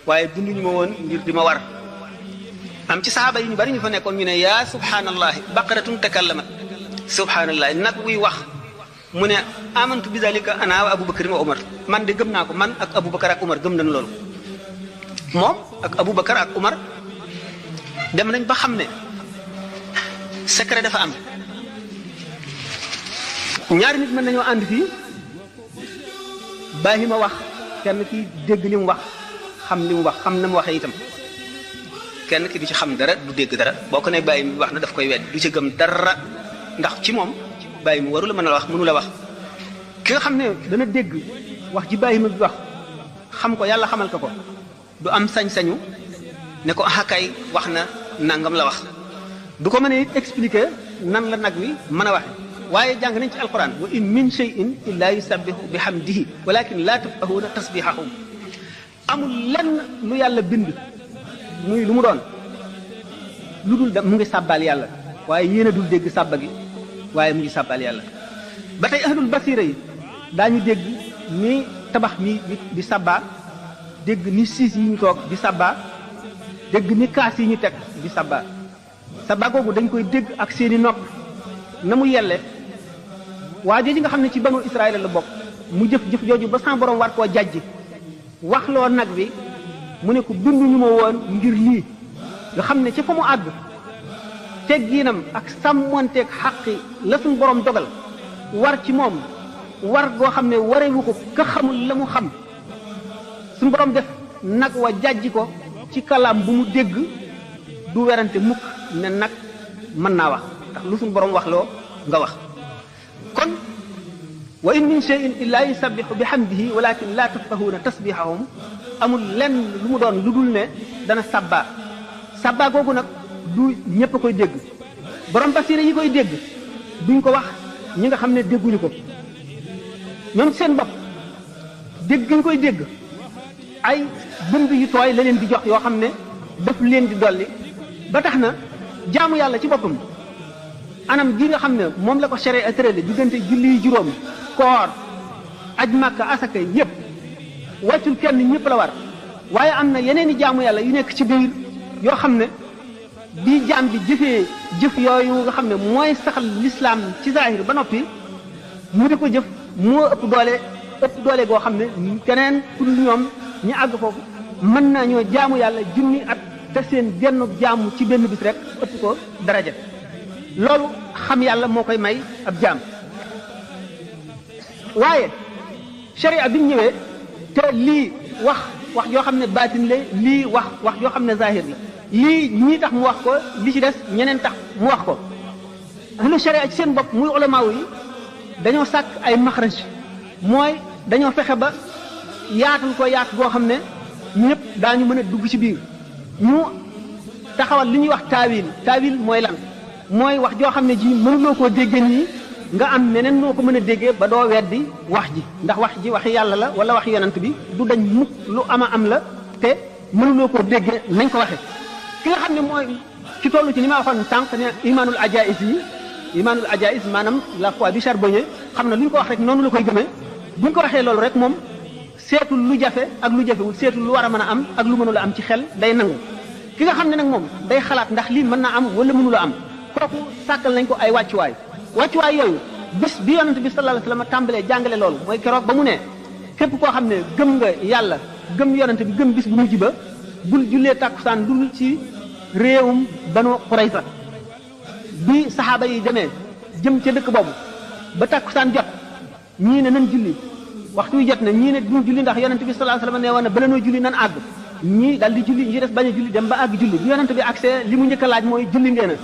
waaye dunduñu ma woon ngir di ma war. am ci saxaaba yi ñu bari ñu fa nekkoon ñu ne yaa subhanallahi baqaratun takallamat subhanallahi nag wuy wax mu ne amantu bi dalika ana wa abubakar wa umar man de gëm naa ko man ak abubakar ak umar gëm nañ loolu. moom ak abubakar ak umar dem nañ ba xam ne secret dafa am. ñaari nit mën nañoo ànd fii bàyyi ma wax kenn ki dégg li mu wax xam li mu wax xam na mu waxee itam kenn ki du ci xam dara du dégg dara boo ko ne bàyyi mi wax na daf koy wedd du ci gëm dara ndax ci moom bàyyi mi waru la mën a wax mënu la wax. ki nga xam ne dana dégg wax ji bàyyi ma bi wax xam ko yàlla xamal ko du am sañ-sañu ne ko kay wax na nangam la wax du ko mën a expliquer nan la nag wi mën a waxe waaye jàng nañ ci alquran wa in min shay'in illa yusabbihu bihamdihi walakin la tafqahuna tasbihahum amul lenn lu yàlla bind muy lu mu doon lu dul da mu ngi sàbbaal yàlla waaye yéen a dul dégg sàbba gi waaye mu ngi sàbbaal yàlla. ba tey ahlul basira yi daañu dégg ni tabax mi di sàbbaa dégg ni siis yi ñu toog di sàbbaa dégg ni kaas yi ñu teg di sàbbaa sàbbaa googu dañ koy dégg ak seeni nopp na mu yelle waa jooju nga xam ne ci banu Israël la bokk mu jëf jooju ba sa borom war koo jàjji waxloo nag bi mu ne ko binduñu ma woon ngir lii nga xam ne ci fa mu àgg tegginam ak sàmmonteeg xaqi la suñ borom dogal war ci moom war goo xam ne warewu ko ka xamul la mu xam suñ borom def nag wa jàjji ko ci kalaam bu mu dégg du werante mukk ne nag mën naa wax ndax lu suñ borom waxloo nga wax. kon wa in min shay'in illa yusabbihu bihamdihi walakin la tafqahuna tasbihahum amul lenn lu mu doon lu dul ne dana sabba sabba googu nag du ñëpp a koy dégg borom basira yi koy dégg duñ ko wax ñi nga xam ne dégguñu ko ñoom seen bopp dégg ñu koy dégg ay bënd yu tooy la leen di jox yoo xam ne daf leen di dolli ba tax na jaamu yàlla ci boppam anam gi nga xam ne moom la ko sharia tërale diggante julli yu juróom koor aj makka asaka yépp wàccul kenn ñëpp la war waaye am na yeneen i jaamu yàlla yu nekk ci biir yoo xam ne bii jaam bi jëfee jëf yooyu nga xam ne mooy saxal lislaam ci zahir ba noppi mu di ko jëf moo ëpp doole goo xam ne keneen ku dul ñoom ñi àgg foofu mën naa ñoo jaamu yàlla junni at te seen genn jaamu ci benn bis rek ëpp ko daraja loolu xam yàlla moo koy may ab jaam waaye sharia bi ñu ñëwee te lii wax yoo xam ne baatin la lii wax yoo xam ne zahir la lii ñii tax mu wax ko li ci des ñeneen tax mu wax ko ahlu sharia ci seen bopp muy ulamaaw yi dañoo sàkk ay maxraj mooy dañoo fexe ba yaatal ko yaat boo xam ne ñëpp daañu mën a dugg ci biir ñu taxawal li ñuy wax taawil mooy lan mooy wax joo xam ne ji mënuloo koo déggee nii nga am meneen noo ko mën a déggee ba doo weddi wax ji ndax wax ji waxi yàlla la wala waxi yonent bi du dañ mukk lu am la te mënuloo koo déggee nañ ko waxe ki nga xam ne mooy ci tollu ci li ma waxoon sànq ne imaanul ajaïs maanaam la foi du charbonnier xam na lu ñu ko wax rek noonu la koy gëmee bu ñu ko waxee loolu rek moom seetul lu jafe ak lu jafewul seetul lu war a mën a am ak lu mënula am ci xel day nangu ki nga xam ne nag moom day xalaat ndax lii mën naa am wala mënula am kooku sàkkal nañ ko ay wàccuwaay yooyu bis bi yonent bi sallallahu alayhi wasallam tàmbalee jàngale loolu mooy keroog ba mu ne képp koo xam ne gëm nga yàlla gëm yonent bi gëm bis bu mujj ba bul jullee tàkkusaan dul ci réewum Banu Qurayza bi saxaaba yi demee jëm ca dëkk boobu ba tàkkusaan jot ñii ne nan julli waxtu wi jot na ñii ne duñu julli ndax yonent bi sallallahu alayhi wasallam nee woon na bala noo julli nan àgg ñii dal di julli ñi des bañ a julli dem ba àgg julli bi yonent bi accès li mu njëkk a laaj mooy julli ngeen a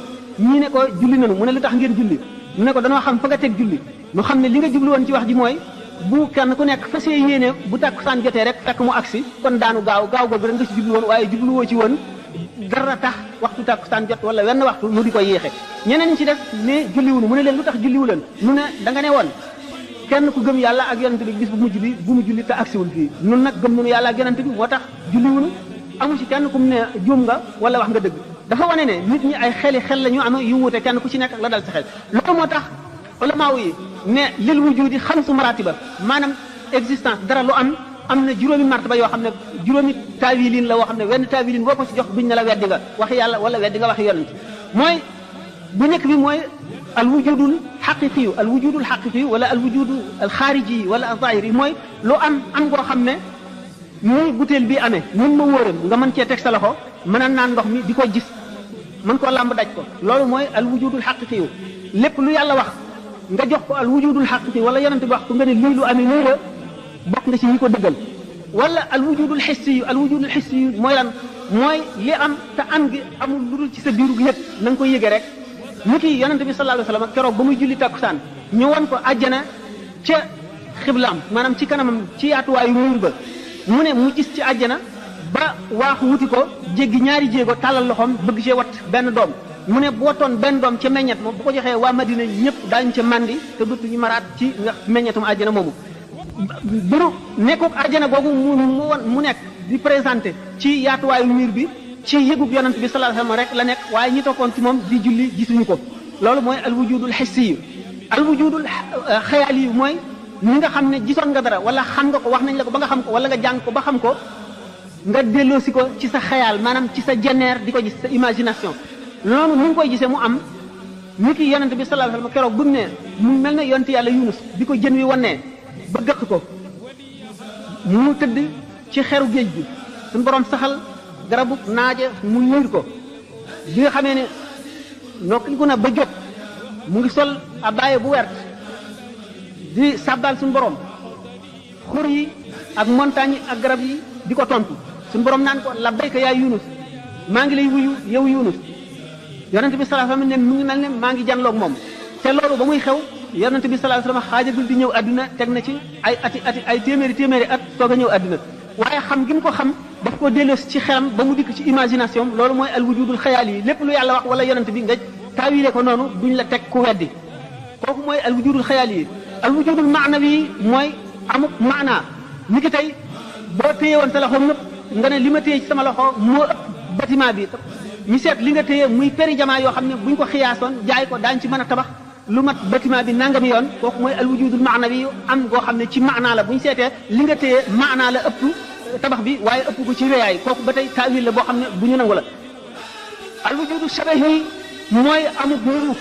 ñii ne ko julli nanu mu ne lu tax ngeen julli mu ne ko danoo xam fa nga teg julli ñu xam ne li nga jublu woon ci wax ji mooy bu kenn ku nekk fa see yéene bu tàkkusaan jotee rek fekk mu agsi kon daanu gaaw googu rek nga ci jublu woon waaye jubluwoo ci woon dara tax waxtu tàkkusaan jot wala wenn waxtu mu di ko yéexe ñeneen ñi ci def ne julliwunu mu ne leen lu tax julliwu leen mu ne da nga ne woon kenn ku gëm yàlla ak yonent bi bis bu mujj bi bu mu julli te agsiwul fii nun nag gëm nañu yàlla ak yonent bi moo tax julliwunu amu ci kenn ku mu ne juum nga wala wax nga dëgg dafa wane ne nit ñi ay xel la ñu am yu wuute kenn ku ci nekk la dal sa xel loolu moo tax ulamaaw yi ne lil wujudi xamsu maratiba maanaam existence dara lu am am na juróomi martaba yoo xam ne juróomi taawilin la woo xam ne wenn taawilin boo ko ci jox duñ ne la weddi nga waxi yàlla wala weddi nga waxi yonent mooy bu njëkk bi mooy al wujudul xaqiqiyu al wujudul xaqiqiyu wala al wujudu al xaariji wala al zahiri mooy lu am goo xam ne muy butéel bi amee mun ma wóoram nga mën cee teg sa loxo mën a naan ndox mi di ko gis mën koo làmb daj ko loolu mooy al wujudul xaqiqiyu lépp lu yàlla wax nga jox ko al wujudul xaqiqi wala yonent bi wax ko nga ne lii lu amee nii la bokk nga ci ñi ko dëggal wala al wujudul xissiyu al wujudul xissiyu mooy lan mooy li am te am gi amul lu dul ci sa biiru yëg na nga ko yëgee rek ni ki yonent bi sallallahu alayhi wasallam keroog ba muy julli takkusaan ñu won ko àjjana ca xiblaam maanaam ci kanamam ci yaatuwaayu muur ba mu ne mu gis ci àjjana ba waaxu wuti ko jéggi ñaari jéego tàllal loxoom bëgg cee wat benn doom mu ne bu watoon benn doom ca meññet moom bu ko joxee waa Madina ñëpp daañu ca mandi te dootuñu maraat ci meññetum àjjana moomu biru nekkook àjjana googu mu nekk di présenté ci yaatuwaayu miir bi ci yëgub yonent bi sallallahu alayhi wasallam rek la nekk waaye ñi tokkoon ci moom di julli gisuñu ko loolu mooy al wujudul hissi yu al wujudul xayaali yu mooy ñi nga xam ne gisoon nga dara wala xam nga ko wax nañ la ko ba nga xam ko wala nga jàng ko ba xam ko nga delloosi ko ci sa xayaal maanaam ci sa jeneer di ko gis sa imagination loolu ni nga koy gisee mu am ni ki yonent bi sallallahu alayhi wasallam keroog bu mu ne mu mel ne yonent yàlla Yunus bi ko jën wi wannee ba gëq ko mu tëdd ci xeru géej gi suñu borom saxal garabu naaje mu liir ko bi nga xamee ne nokki ku na ba jóg mu ngi sol abaaye bu wert di sàbbal suñu borom xur yi ak montagne yi ak garab yi di ko tontu suñu borom naan ko labbayka yaa Yunus maa ngi lay wuyu yow Yunus yonent bi sallallahu alayhi wasallam ne mu ngi mel ne maa ngi janloog moom te loolu ba muy xew yonent bi sallallahu alayhi wasallam xaajagul di ñëw àdduna teg na ci ay téeméeri at soog a ñëw àdduna waaye xam gi mu ko xam daf ko delloosi ci xelam ba mu dikk ci imagination loolu mooy al wujudul xayaal yi lépp lu yàlla wax wala yonent bi nga taawile ko noonu duñ la teg ku weddi kooku mooy al wujudul xayaal yi al wujudul maanawi mooy amuk maanaa ni ki tey boo téye woon sa loxo nëpp nga ne li ma téye ci sama loxo moo ëpp bâtiment bi ñu seet li nga téye muy péri jamaa yoo xam ne buñ ko xiyaasoon jaay ko daañ ci mën a tabax lu mat bâtiment bi nangami yoon kooku mooy al wujudul maanawi am goo xam ne ci maanaa la bu ñu seetee li nga téye maanaa la ëpp tabax bi waaye ëpp ko ci réyaay kooku ba tey taawil la boo xam ne bu ñu nangu la al wujudu shabahi mooy amuk nuru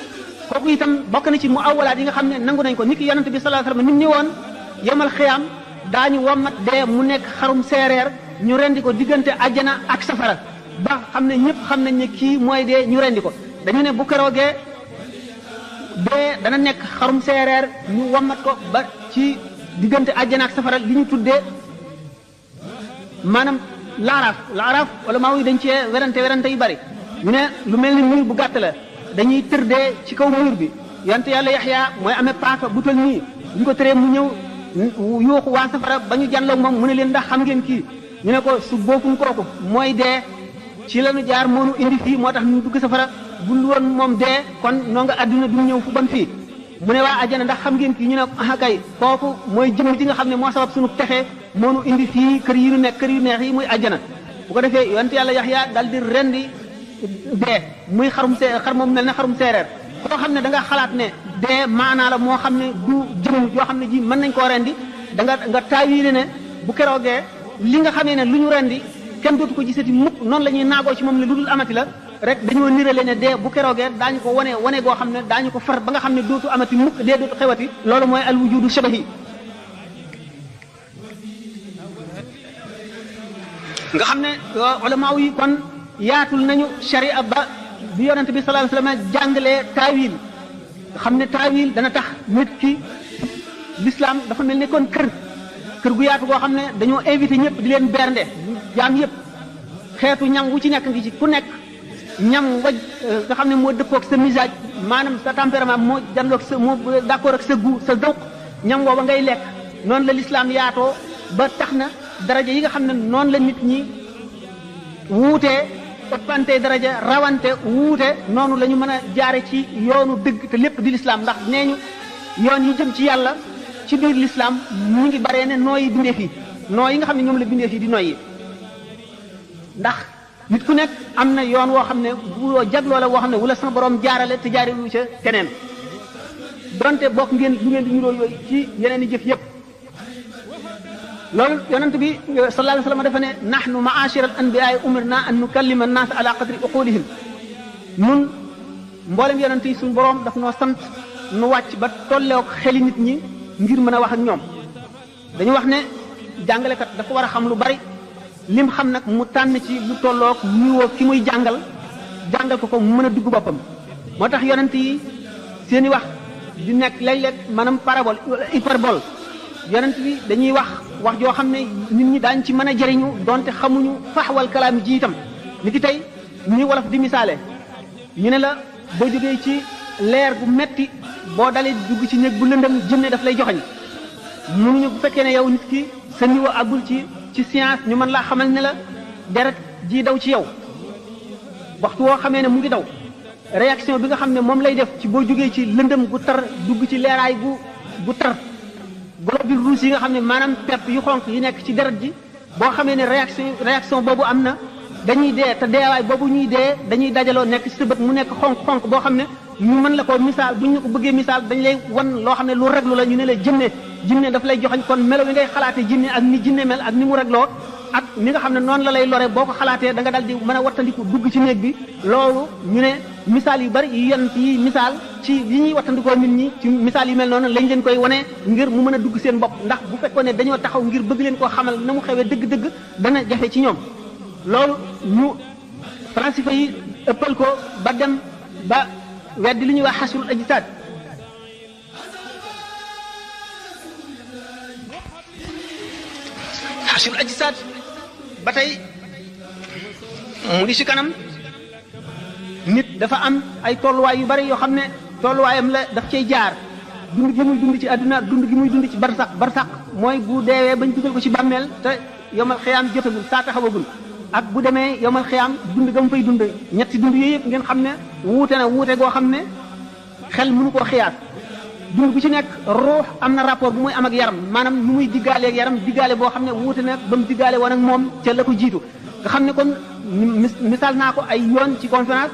kooku itam bokk na ci mu awalaat yi nga xam ne nangu nañ ko niki yonent bi sallallahu alayhi wasallam ni mu ñëwoon yemal xiyaam daañu wommat dee mu nekk xarum seereer ñu rendi ko diggante àjjana ak safara ba xam ne ñëpp xam nañ ne kii mooy dee ñu rendi ko dañu ne bu keroogee dee dana nekk xarum seereer ñu wommat ko ba ci diggante àjjana ak safara li ñu tuddee maanaam laaraaf wala maa yi dañ cee werante yu bari ñu ne lu mel ni mur bu gàtt la dañuy tërdee ci kaw mur bi yonte yàlla Yaxya mooy amee paaka bu tol nii ñu ko tëree mu ñëw yuuxu waa safara ba ñu jànloog moom mu ne leen ndax xam ngeen kii ñu ne ko su bokkum kooku mooy dee ci lañu jaar moonu indi fii moo tax ñu dugg safara bul woon moom dee kon noo nga àdduna du ñëw fu bon fii mu ne waa àjjana ndax xam ngeen kii ñu ne ah kay kooku mooy jëmm ji nga xam ne moo sabab suñu texe moonu indi fii kër yi ñu nekk kër yu neex yi muy àjjana bu ko defee yonte yàlla Yaxya dal di rendi dee muy xar moom mel ne xarum seereer koo xam ne da nga xalaat ne dee maanaa la moo xam ne du jëmm yoo xam ne ji mën nañ koo rendi da nga taawile ne bu keroogee li nga xamee ne lu ñu rendi kenn dootu ko gisati mukk noonu la ñuy naagoo ci moom ne lu dul amati la rek dañoo nirale ne dee bu keroogee daañu ko wane goo xam ne daañu ko far ba nga xam ne dootu amati mukk dee dootu xewati loolu mooy al wujudu shabahi nga xam ne ulama yi kon yaatul nañu sharia ba bi yonent bi sallallahu alayhi wasallam jàngalee taawil nga xam ne taawil dana tax nit ki l'islam dafa mel ne kon kër gu yaatu goo xam ne dañoo invité ñëpp di leen bernde jaam yëpp xeetu ñam wu ci nekk ngi ci ku nekk ñam waj nga xam ne moo dëppoog sa misage maanaam sa tempérament moo janloog sa moo d'accord ak sa goût sa zawq ñam wooba ngay lekk noonu la l'islam yaatoo ba tax na daraja yi nga xam ne noonu la nit ñi wuutee ëppante daraja rawante wuute noonu la ñu mën a jaare ci yoonu dëgg te lépp di l'islam ndax nee ñu yoon yi jëm ci yàlla ci biir l'islam mu ngi baree ne nooyi bindeef yi noo yi nga xam ne ñoom la bindeef yi di noyyi ndax nit ku nekk am na yoon woo xam ne bu jagloo la woo xam ne wala sama borom jaarale te jaare wu ca keneen donte bokk ngeen lu ngeen di niroo yooyu ci yeneen i jëf yëpp loolu yonent bi sallallahu alayhi wa sallam dafa ne nahnu ma'ashira al anbiya'i umirna an nukallima an-nas ala qadri uqulihim nun mboolem yonent yi suñu borom daf noo sant nu wàcc ba tolleek xeli nit ñi ngir mën a wax ak ñoom dañu wax ne jàngalekat dafa war a xam lu bari lim xam nag mu tànn ci lu tollook niwoo ki muy jàngal ko mu mën a dugg boppam moo tax yonent yi seeni wax di nekk léeg-léeg maanaam parabole hyperbole yonent bi dañuy wax joo xam ne nit ñi daañ ci mën a jëriñu donte xamuñu faxwal kalaam ji itam ni ki tey ñuy wolof di misaale ñu ne la boo jógee ci leer bu metti boo dalee dugg ci néeg bu lëndëm jënne daf lay joxañ mënuñu bu fekkee ne yow nit ki sa niveau àggul ci science ñu mën laa xamal ne la deret ji daw ci yow waxtu woo xamee ne mu ngi daw réaction bi nga xam ne moom lay def ci boo jógee ci lëndëm gu tar dugg ci leeraay gu tar globules rouges yi nga xam ne maanaam pepp yu xonq yi nekk ci deret ji boo xamee ne réaction boobu am na dañuy dee te deewaay boobu ñuy dee dañuy dajaloo nekk ci sa bët mu nekk xonq boo xam ne ñu mën la ko misaal bu ñu ko bëggee misaal dañ lay wan loo xam ne lu reglu la ñu ne la jinne daf lay joxañ kon melo bi ngay xalaatee jinne ak ni jinne mel ak ni mu regloo ak ni nga xam ne noonu la lay lore boo ko xalaatee da nga dal di mën a wattandiku dugg ci néeg bi loolu ñu ne misaal yu bari yu yonent yi misaal ci yi ñuy wattandikoo nit ñi ci misaal yu mel noonu lañ leen koy wane ngir mu mën a dugg seen bopp ndax bu fekkoon ne dañoo taxaw ngir bëgg leen koo xamal na mu xewee dëgg-dëgg dana jafe ci ñoom loolu ñu falasifa yi ëppal ko ba dem ba weddi li ñuy wax xasrul ajsaad xasrul ajsaad ba tey mu ngi ci kanam nit dafa am ay tolluwaay yu bari yoo xam ne tolluwaayam la daf cay jaar dund gi muy dund ci àdduna dund gi muy dund ci barsax mooy bu deewee bañ dugal ko ci bàmmeel te yomal xiyaam jotagul saa taxawagul ak bu demee yomal xiyaam dund ga mu fay dund ñetti dund yooyu yëpp ngeen xam ne wuute goo xam ne xel mënu koo xiyaas dund bu ci nekk ruux am na rapport bu muy am ak yaram maanaam nu muy diggaale ak yaram diggaale boo xam ne wuute na ba mu diggaale woon ak moom ca la ko jiitu nga xam ne kon misaal naa ko ay yoon ci conférence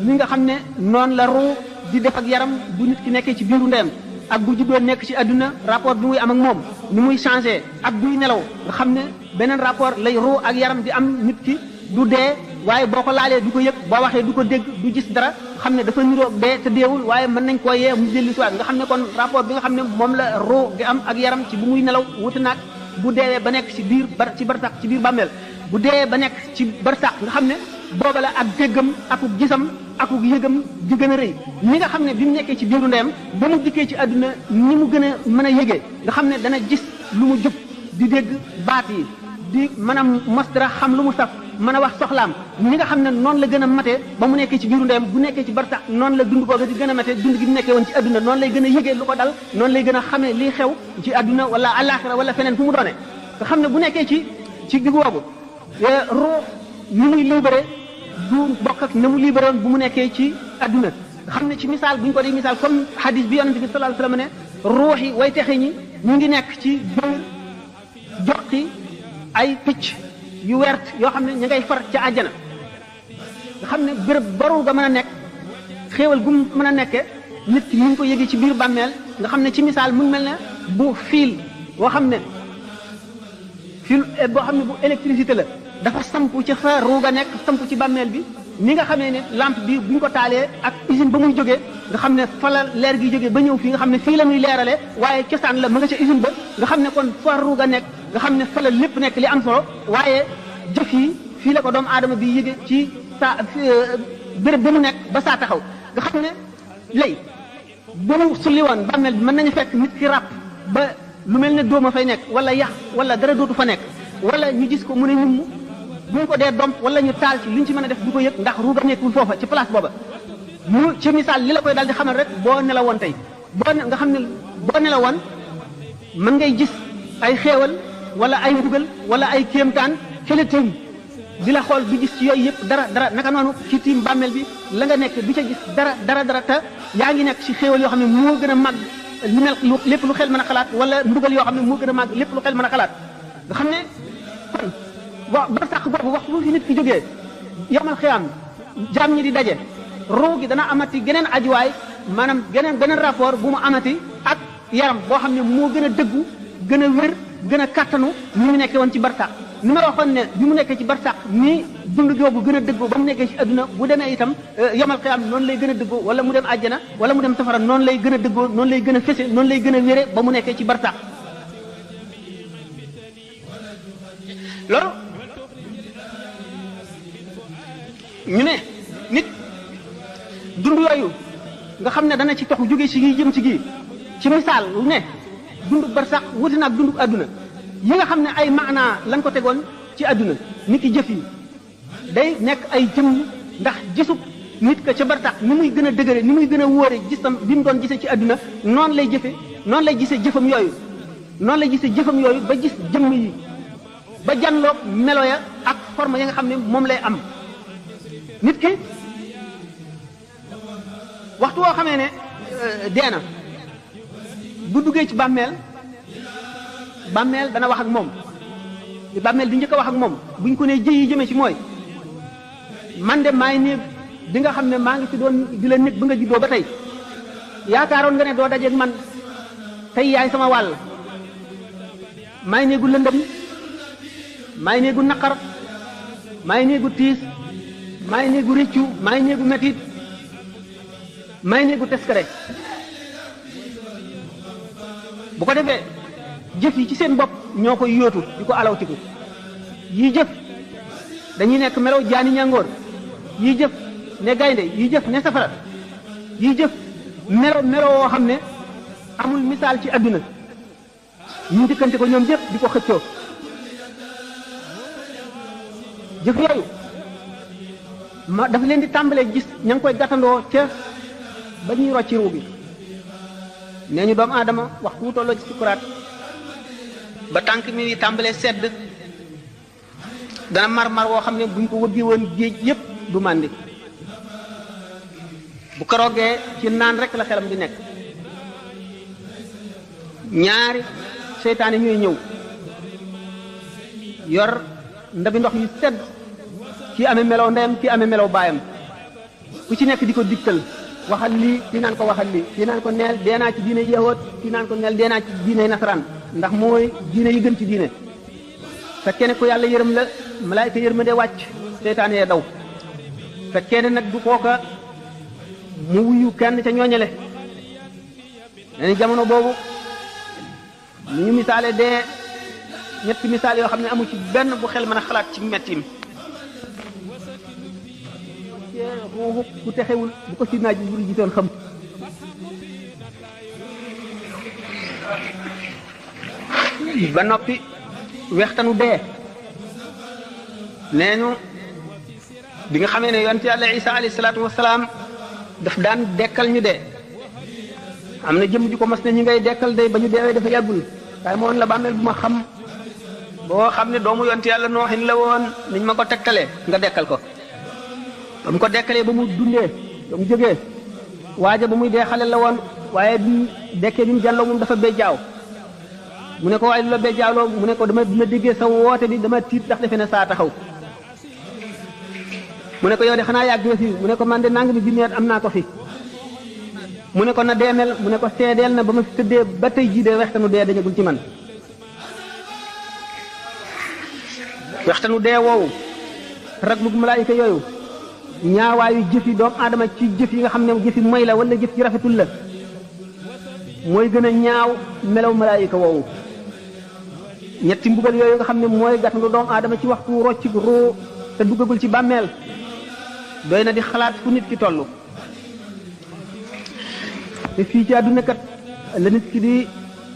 li nga xam ne noonu la ruux di def ak yaram bu nit ki nekkee ci biiru ndeyam ak bu juddoo nekk ci àdduna rapport bi muy am ak moom ni muy changé ak buy nelaw nga xam ne beneen rapport lay ruux ak yaram di am nit ki du dee waaye boo ko laalee du ko yëg boo waxee du ko dégg du gis dara xam ne dafa niroo dee te deewul waaye mën nañ koo yee mu dellu si waat nga xam ne kon rapport bi nga xam ne moom la ruux di am ak yaram ci bu muy nelaw wuti naag bu deewee ba nekk ci biir ci barsax ci biir bàmmeel bu deewee ba nekk ci barsax nga xam ne booba la ak déggam akuk gisam akuk yëgam di gën a rëy ni nga xam ne bi mu nekkee ci biiru ndeyam ba mu dikkee ci àdduna ni mu gën a mën a yëgee nga xam ne dana gis lu mu jub di dégg baat yi di mën a mos dara xam lu mu saf mën a wax soxlaam ni nga xam ne noonu la gën a matee ba mu nekkee ci biiru ndeyam bu nekkee ci barsax noonu la dund googa di gën a matee dund gi mu nekkee woon ci àdduna noonu lay gën a yëgee lu ko dal noonu lay gën a xamee liy xew ci àdduna wala àllaaxira wala feneen fu mu doone nga xam ne bu nekkee ci diggu boobu ruux ni muy libéré du bokk ak na mu libéré woon bu mu nekkee ci àdduna nga xam ne ci misaal bu ñu ko di misaal comme hadis bi yonente bi sallallahu alayhi wasallam ne ruux yi way texe ñi ñu ngi nekk ci biir joxi ay picc yu wert yoo xam ne ñu ngay far ca àjjana nga xam ne béréb baru ga mën a nekk xéewal gu mu mën a nekke nit ki ñu ngi ko yëgi ci biir bàmmeel nga xam ne ci misaal mun mel ne bu fiil boo xam ne fiil boo xam ne bu électricité la dafa sampu ci fa ruuga nekk sampu ci bàmmeel bi ni nga xamee ne lampe bi bu ñu ko taalee ak usine ba muy jógee nga xam ne fa la leer gi jógee ba ñëw fii nga xam ne fii la muy leerale waaye cosaan la ma nga ca usine ba nga xam ne kon fa ruuga nekk nga xam ne fa la lépp nekk li am solo waaye jëf yi fii la ko doomu aadama bi yëge ci saa béréb ba mu nekk ba saa taxaw nga xam ne lay ba mu sulli woon bàmmeel bi mën nañu fekk nit ki ràpp ba lu mel ne dóoma fay nekk wala yax wala dara dootu fa nekk wala ñu gis ko mu ne ñum bu ñu ko dee domp wala ñu taal ci li ñu ci mën a def du ko yëg ndax ruuga nekkul foofa ci place booba mu ci misaal li la koy daal di xamal rek boo nelawoon tey nga xam ne boo nelawoon mën ngay gis ay xéewal wala ay mbugal wala ay kéemtaan fële tiim di la xool di gis ci yooyu yëpp dara naka noonu ci tiim bàmmeel bi la nga nekk du ca gis dara te yaa ngi nekk ci xéewal yoo xam ne moo gën a màgg li mel lépp lu xel mën a xalaat wala mbugal yoo xam ne moo gën a màgg lépp lu xel mën a xalaat nga xam ne kon waaw ba sax boobu waxtu bu fi nit ki jógee yomal xiyaam jaam ñi di daje ruu gi dana amati geneen ajuwaay maanaam beneen rapport bu mu amati ak yaram boo xam ne moo gën a dëggu gën a wér gën a kàttanu ni mu nekkee woon ci barsàq ni ma waxoon ne bi mu nekkee ci barsàq ni dund googu gën a dëggoo ba mu nekkee ci adduna bu demee itam yomal xiyaam noonu lay gën a dëggoo wala mu dem àjjana wala mu dem safara noonu lay gën a dëggoo noonu lay gën a fese noonu lay gën a wére ba mu nekkee ci barsàq loolu ñu ne nit dund yooyu nga xam ne dana ci toxu jóge ci gi jëm ci gi ci misaal lu ne dundu barsax wuti na ak dundu adduna yi nga xam ne ay maanaa lan ko tegoon ci adduna nit ki jëf yi day nekk ay jëmm ndax gisub nit ka ca barsax ni muy gën a dëgëre ni muy gën a wóore gisam bi mu doon gisee ci adduna noonu lay jëfe noonu lay gisee jëfam yooyu noonu lay gisee jëfam yooyu ba gis jëmm yi ba janloog melo ya ak forme ya nga xam ne moom lay am nit ki waxtu woo xamee ne dee na bu duggee ci bàmmeel dana wax ak moom li bàmmeel di njëkk a wax ak moom buñ ko nee jëy yi jëmee ci mooy man de maay néeg bi nga xam ne maa ngi fi doon di la nekk ba nga juddoo ba tey yaakaaroon nga ne doo dajeeg man tey yaay sama wàll maay néegu lëndëm maay néegu naqar maay néegu tiis maay néegu rëccu maay néegu metit maay néegu teskare bu ko defee jëf yi ci seen bopp ñoo koy yóotu di ko alawtiku yii jëf dañuy nekk melaw jaani ñàngoor yii jëf ne gaynde yii jëf ne safara yii jëf melo woo xam ne amul misaal ci adduna ñu njëkkante ko ñoom jëf di ko xëccoo jëf yooyu ma dafa leen di tàmbalee gis ña ngi koy gàttandoo ca ba ñuy rocci ruu bi nee ñu doomu aadama waxtu wu tolloo ci sukuraat ba tànk mi tàmbalee sedd dana mar woo xam ne buñ ko wëggee woon géej yépp du màndi bu keroogee ci naan rek la xelam di nekk ñaari seytaane ñooy ñëw yor ndabi ndox yu sedd kii amee melow ndeyam kii amee melow baayam ku ci nekk di ko digtal waxal lii kii naan ko waxal lii kii naan ko neel dee naa ci diine yahood kii naan ko neel dee naa ci diine nasaraan ndax mooy diine yi gën ci diine fekkee ne ku yàlla yërëm la malaayka yërmande wàcc seytaane yee daw fekkee ne nag du kooka mu wuyu kenn ca ñooñale dañu jamono boobu ni ñu misaale dee ñetti misaal yoo xam ne amu ci benn bu xel mën a xalaat ci mettim ruuxu ku texewul bu ko sidnaa ji buri gisoon xam ba noppi wextanu dee nee ñu bi nga xamee ne yonent yàlla Isa alayhi salaatu wasalaam daf daan dekkal ñu dee am na jëm ju ko mas ne ñi ngay dekkal day ba ñu deewee dafa yàggul waaye moo woon la bàmmeel bu ma xam boo xam ne doomu yonent yàlla nooxin la woon niñ ma ko tegtalee nga dekkal ko ba mu ko dekkalee ba mu dundee ba mu jógee waaja ba muy dee xale la woon waaye bi dekkee bi mu jàlloo moom dafa béjjaaw mu ne ko waaye lu la béjjaawloo mu ne ko dama déggee sa woote bi dama tiit ndax defe ne saa taxaw mu ne ko yow de xanaa yàgg nga fi mu ne ko man de nangami junneet am naa ko fi mu ne ko na deemel mu ne ko seedeel na ba ma fi tëddee ba tey jii de wextanu dee dañagul ci man wextanu dee woowu raglug malaayika yooyu ñaawaayu jëf yi doomu aadama ci jëf yi nga xam ne jëf yi moy la wala jëf ci rafetul la mooy gën a ñaaw melaw malaayika woowu ñetti mbugal yooyu nga xam ne mooy gàttandu doomu aadama ci waxtu rocc roo te duggagul ci bàmmeel doy na di xalaat fu nit ki toll te fii ci àdduna kat la nit ki di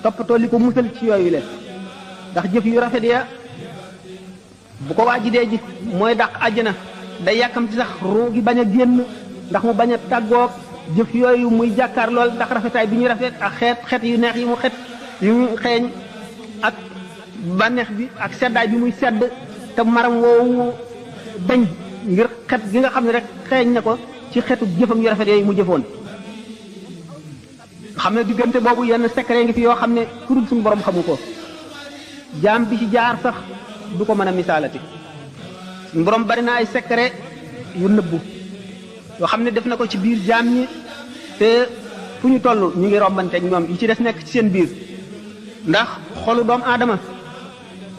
toppatoo li ko musal ci yooyu le ndax jëf yu rafet ya bu ko waa ji dee ji mooy dàq àjjana day yàkkamti sax ruu gi bañ a génn ndax mu bañ a tàggoog jëf yooyu muy jàkkaar lool ndax rafetaay bi ñuy rafet ak xeet yu neex yi mu yu mu xeeñ ak bànneex bi ak seddaay bi muy sedd te maram woowu dañ ngir xet gi nga xam ne rek xeeñ na ko ci xetu jëfam yu rafet yooyu mu jëfoon xam ne diggante boobu yenn secret ngi fi yoo xam ne ku dul suñu borom xamu ko jaam bi ci jaar sax du ko mën a misaalati suñu borom bari na ay secret yu nëbbu yoo xam ne def na ko ci biir jaam ñi te fu ñu toll ñu ngi rombante ak ñoom yi ci des nekk ci seen biir ndax xolu doomu aadama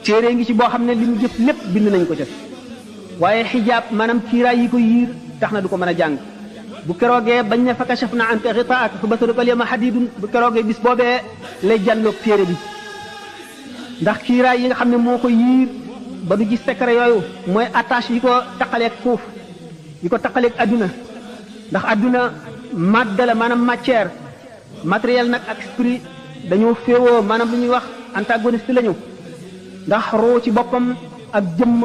téere ngi ci boo xam ne li mu jëf lépp bind nañ ko ca waaye xijaab maanaam kiiraay yi ko yiir tax na du ko mën a jàng bu keroogee bañ ne fa kashafna anka ghitaa'aka fa basaruka al-yawma hadiidun bu keroogee bis boobee lay jàlloog téere bi ndax kiiraay yi nga xam ne moo ko yiir ba du gis secret yooyu mooy attache yi ko taqaleeg suuf yi ko taqaleeg adduna ndax adduna madda la maanaam matière matériel nag ak esprit dañoo féewoo maanaam lu ñuy wax antagoniste lañu ndax ruu ci boppam ak jëmm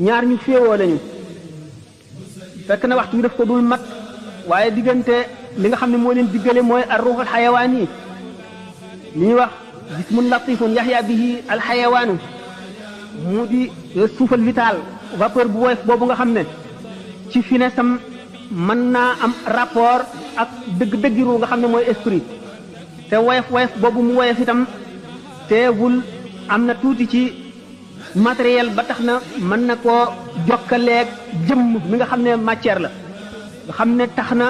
ñaar ñu féewoo lañu fekk na waxtu bi daf ko dul mat waaye diggante li nga xam ne moo leen diggale mooy ar ruuxul xayawaan yi li ñuy wax jismun latifun yaxya bihi al xayawaanu mu di suufal vital vapeur bu woyof boobu nga xam ne ci finesse am mën naa am rapport ak dëgg-dëggi ruu nga xam ne mooy esprit te woyof boobu mu woyof itam teewul am na tuuti ci matériel ba tax na mën na koo jokkaleeg jëmm mi nga xam ne matière la nga xam ne tax na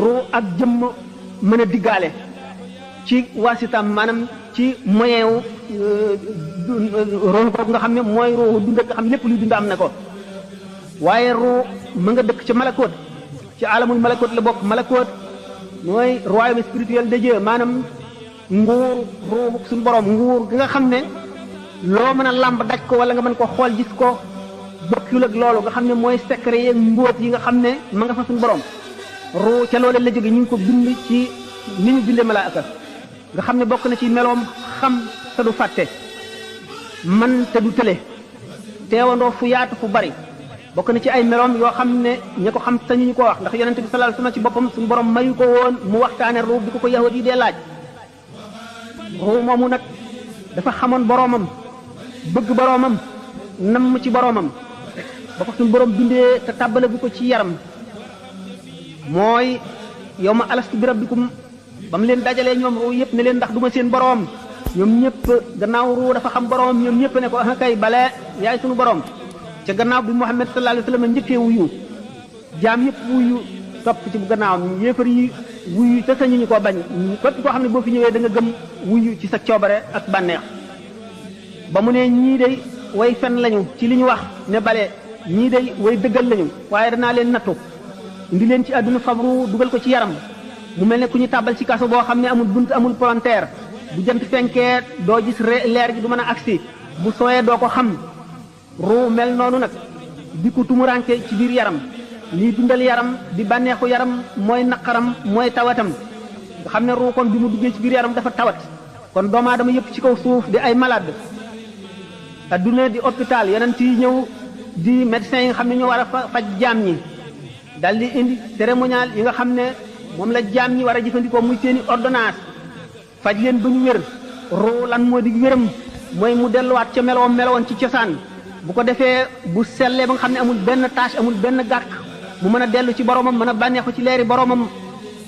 ruu ak jëmm mën a diggaale ci waasitam maanaam ci moyen wu ruu boobu nga xam ne mooy ruu dund nga xam lépp luy dund am na ko waaye ruu ma nga dëkk ci malakoot ci alamul malakoot la bokk malakoot mooy royaume spirituel de Dieu maanaam nguur ruu suñu borom nguur gi nga xam ne loo mën a làmb daj ko wala nga mën ko xool gis ko bokkul ak loolu nga xam ne mooy secret yeeg mbóot yi nga xam ne ma nga fa suñu borom ruu ca loolu la jóge ñu ngi ko bind ci ni ñu bindee malaaka nga xam ne bokk na ci meloom xam te du fàtte man te du tële teewandoo fu yaatu fu bari bokk na ci ay meloom yoo xam ne ña ko xam sañu ñu ko wax ndax yonente bi sallallahu alayhi wasallam ci boppam suñu borom mayu ko woon mu waxtaane ruu bi ko yahudi yi dee laaj ruu moomu nag dafa xamoon boroomam bëgg boroomam namm ci boroomam ba ko suñu borom bindee te tàbbale bu ko ci yaram mooy yow ma alastu bi rabbikum ba mu leen dajalee ñoom ruu yëpp ne leen ndax du ma seen boroom ñoom ñëpp gannaaw ruu dafa xam boroomam ñoom ñëpp ne ko ah kay bale yaay suñu boroom ca gannaaw bi Muhammad sallallahu alayhi wasallam njëkkee wuyu jaam yëpp wuyu topp ci bu gannaawam yéefar yi wuyu te sañu ñu koo bañ képp koo xam ne boo fi ñëwee da nga gëm wuyu ci sa coobare ak bànneex ba mu ne ñii day way fen lañu ci li ñu wax ne bale ñii day way dëggal lañu waaye danaa leen nattu indi leen ci àdduna fabru dugal ko ci yaram mu mel ne ku ñu tàbbal ci kaso boo xam ne amul bunt amul palanteer bu jant fenkee doo gis leer gi du mën a agsi bu sooyee doo ko xam ruu mel noonu nag di ko tumuranke ci biir yaram lii dundal yaram di bànneexu yaram mooy naqaram mooy tawatam nga xam ne ruu kon bi mu duggee ci biir yaram dafa tawat kon doomu aadama yëpp ci kaw suuf di ay malade adduna di hôpital yonent yi ñëw di médecins yi nga xam ne ñoo war a faj jaam ñi dal di indi cérémonial yi nga xam ne moom la jaam ñi war a jëfandikoo muy seeni ordonnance faj leen ba ñu wér ruu lan moo di wéram mooy mu delluwaat ca meloon ci cosaan bu ko defee bu sellee ba nga xam ne amul benn tâche amul benn gàkk mu mën a dellu ci boromam mën a bànneexu ci leeri boromam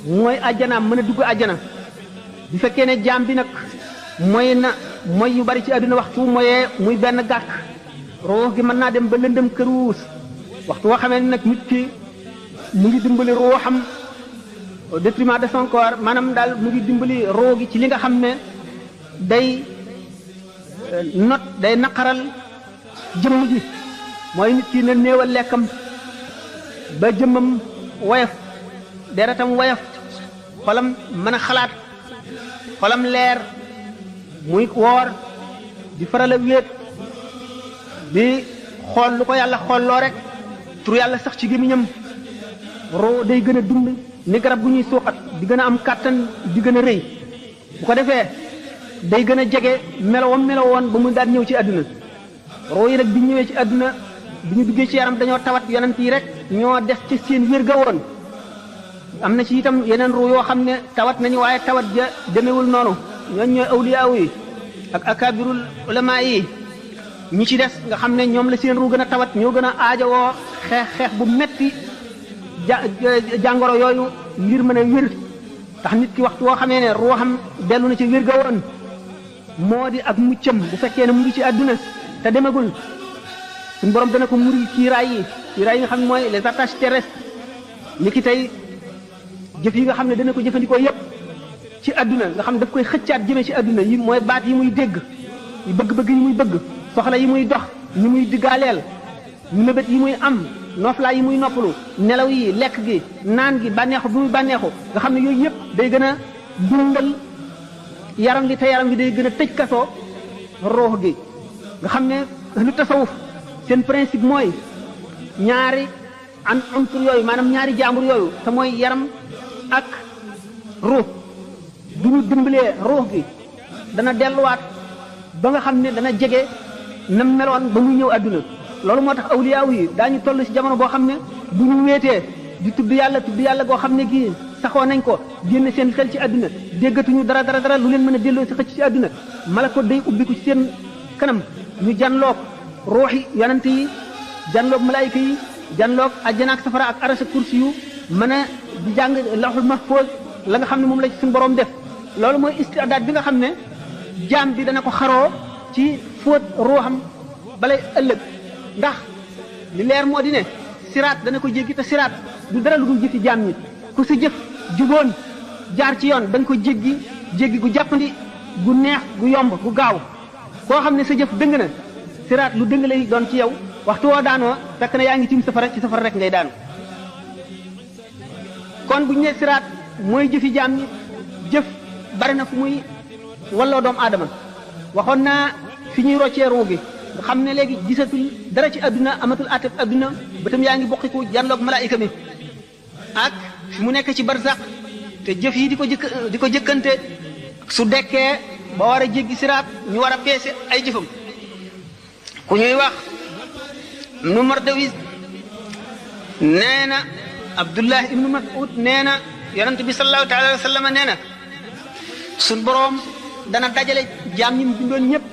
mooy àjjanaam mën a dugg àjjana bu fekkee ne jaam bi nag mooy yu bari ci àdduna waxtu mooyee muy benn gàkk ruux gi mën naa dem ba lëndëm këruus waxtu woo xamee nag nit ki mu ngi dimbali ruuxam au détriment de son corps maanaam daal mu ngi dimbali ruux gi ci li nga xam ne day naqaral jëmm ji mooy nit ki na néewal lekkam ba jëmmam woyof deretam woyof xolam mën a xalaat xolam leer muy woor di faral a wéet di xool lu ko yàlla xoolloo rek tur yàlla sax ci gémmiñam roo day gën a dund ni garab bu ñuy suuxat di gën a am kàttan di gën a rëy bu ko defee day gën a jege melowoon ba mu daan ñëw ci àdduna roo yi nag bi ñëwee ci àdduna bi ñu duggee ci yaram dañoo tawat yonent yi rek ñoo des ci seen wér ga woon am na ci itam yeneen ruu yoo xam ne tawat nañu waaye tawat ja demewul noonu ñooñ ñooy awliyaaw yi ak akabirul ulama yi ñi ci des nga xam ne ñoom la seen ruu gën a tawat ñoo gën a aajowoo xeex bu metti jàngoro yooyu ngir mën a wér tax nit ki waxtu woo xamee ne ruuxam dellu na ci wér ga woon moo di ak muccam bu fekkee ne mu ngi ci àdduna te demagul suñu borom dana ko muri kiiraay yi nga xam ne mooy les attaches terrestres ni ki tey jëf yi nga xam ne dana ko jëfandikoo yépp ci àdduna nga xam ne daf koy xëccaat jëme ci àdduna yi mooy baat yi muy dégg bëgg-bëgg yi muy bëgg soxla yi muy dox ñi muy diggaaleel mébét yi muy am noflaay yi muy noppalu nelaw yi lekk gi naan gi bànneexu bi muy bànneexu nga xam ne yooyu yëpp day gën a dundal yaram gi te yaram gi day gën a tëj kasoo ruux gi nga xam ne lu tasawuf seen principe mooy ñaari an unsur yooyu maanaam ñaari jaambur yooyu te mooy yaram ak ruux du ñu dimbalee ruux gi dana delluwaat ba nga xam ne dana jege na meloon ba muy ñëw àdduna loolu moo tax awliyaaw yi daañu toll ci jamono boo xam ne bu ñu weetee di tudd yàlla goo xam ne gii saxoo nañ ko génn seen xel ci àdduna déggatuñu dara lu leen mën a delloo si xëcc ci àdduna malako day ubbiku ci seen kanam ñu janloog ruuxi yonante yi janloog malaayika yi janloog àjjana ak safara ak arasa kursi yu mën a di jàng lawhul mahfuz la nga xam ne moom la ci suñu borom def loolu mooy istidaad bi nga xam ne jaam bi dana ko xaroo ci fóot ruuxam balay ëllëg ndax li leer moo di ne siraat dana ko jéggi te siraat du dara lu dul jëfi jaam ñi ku sa jëf juboon jaar ci yoon da nga ko jéggi gu jàppandi gu neex gu yomb gu gaaw koo xam ne sa jëf dëng na siraat lu dëng lay doon ci yow waxtu woo daanoo fekk na yaa ngi tim safara ci safara rek ngay daanu kon bu ñu nee siraat mooy jëfi jaam ñi jëf bari na fu muy walloo doomu aadama waxoon naa fi ñuy roccee ruu gi nga xam ne léegi gisatul dara ci adduna amatul ateb adduna bëtam yaa ngi bokkiku janloog malaayika mi ak fi mu nekk ci barzaq te jëf yi di ko jëkkante su dekkee ba war a jéggi siraat ñu war a peese ay jëfam ku ñuy wax ibnu Mardawis nee na Abdullah ibnu Mas'ud nee na yonent bi sallallahu taala alayhi wa sallam nee na suñ boroom dana dajale jaam ñi mu bindoon ñëpp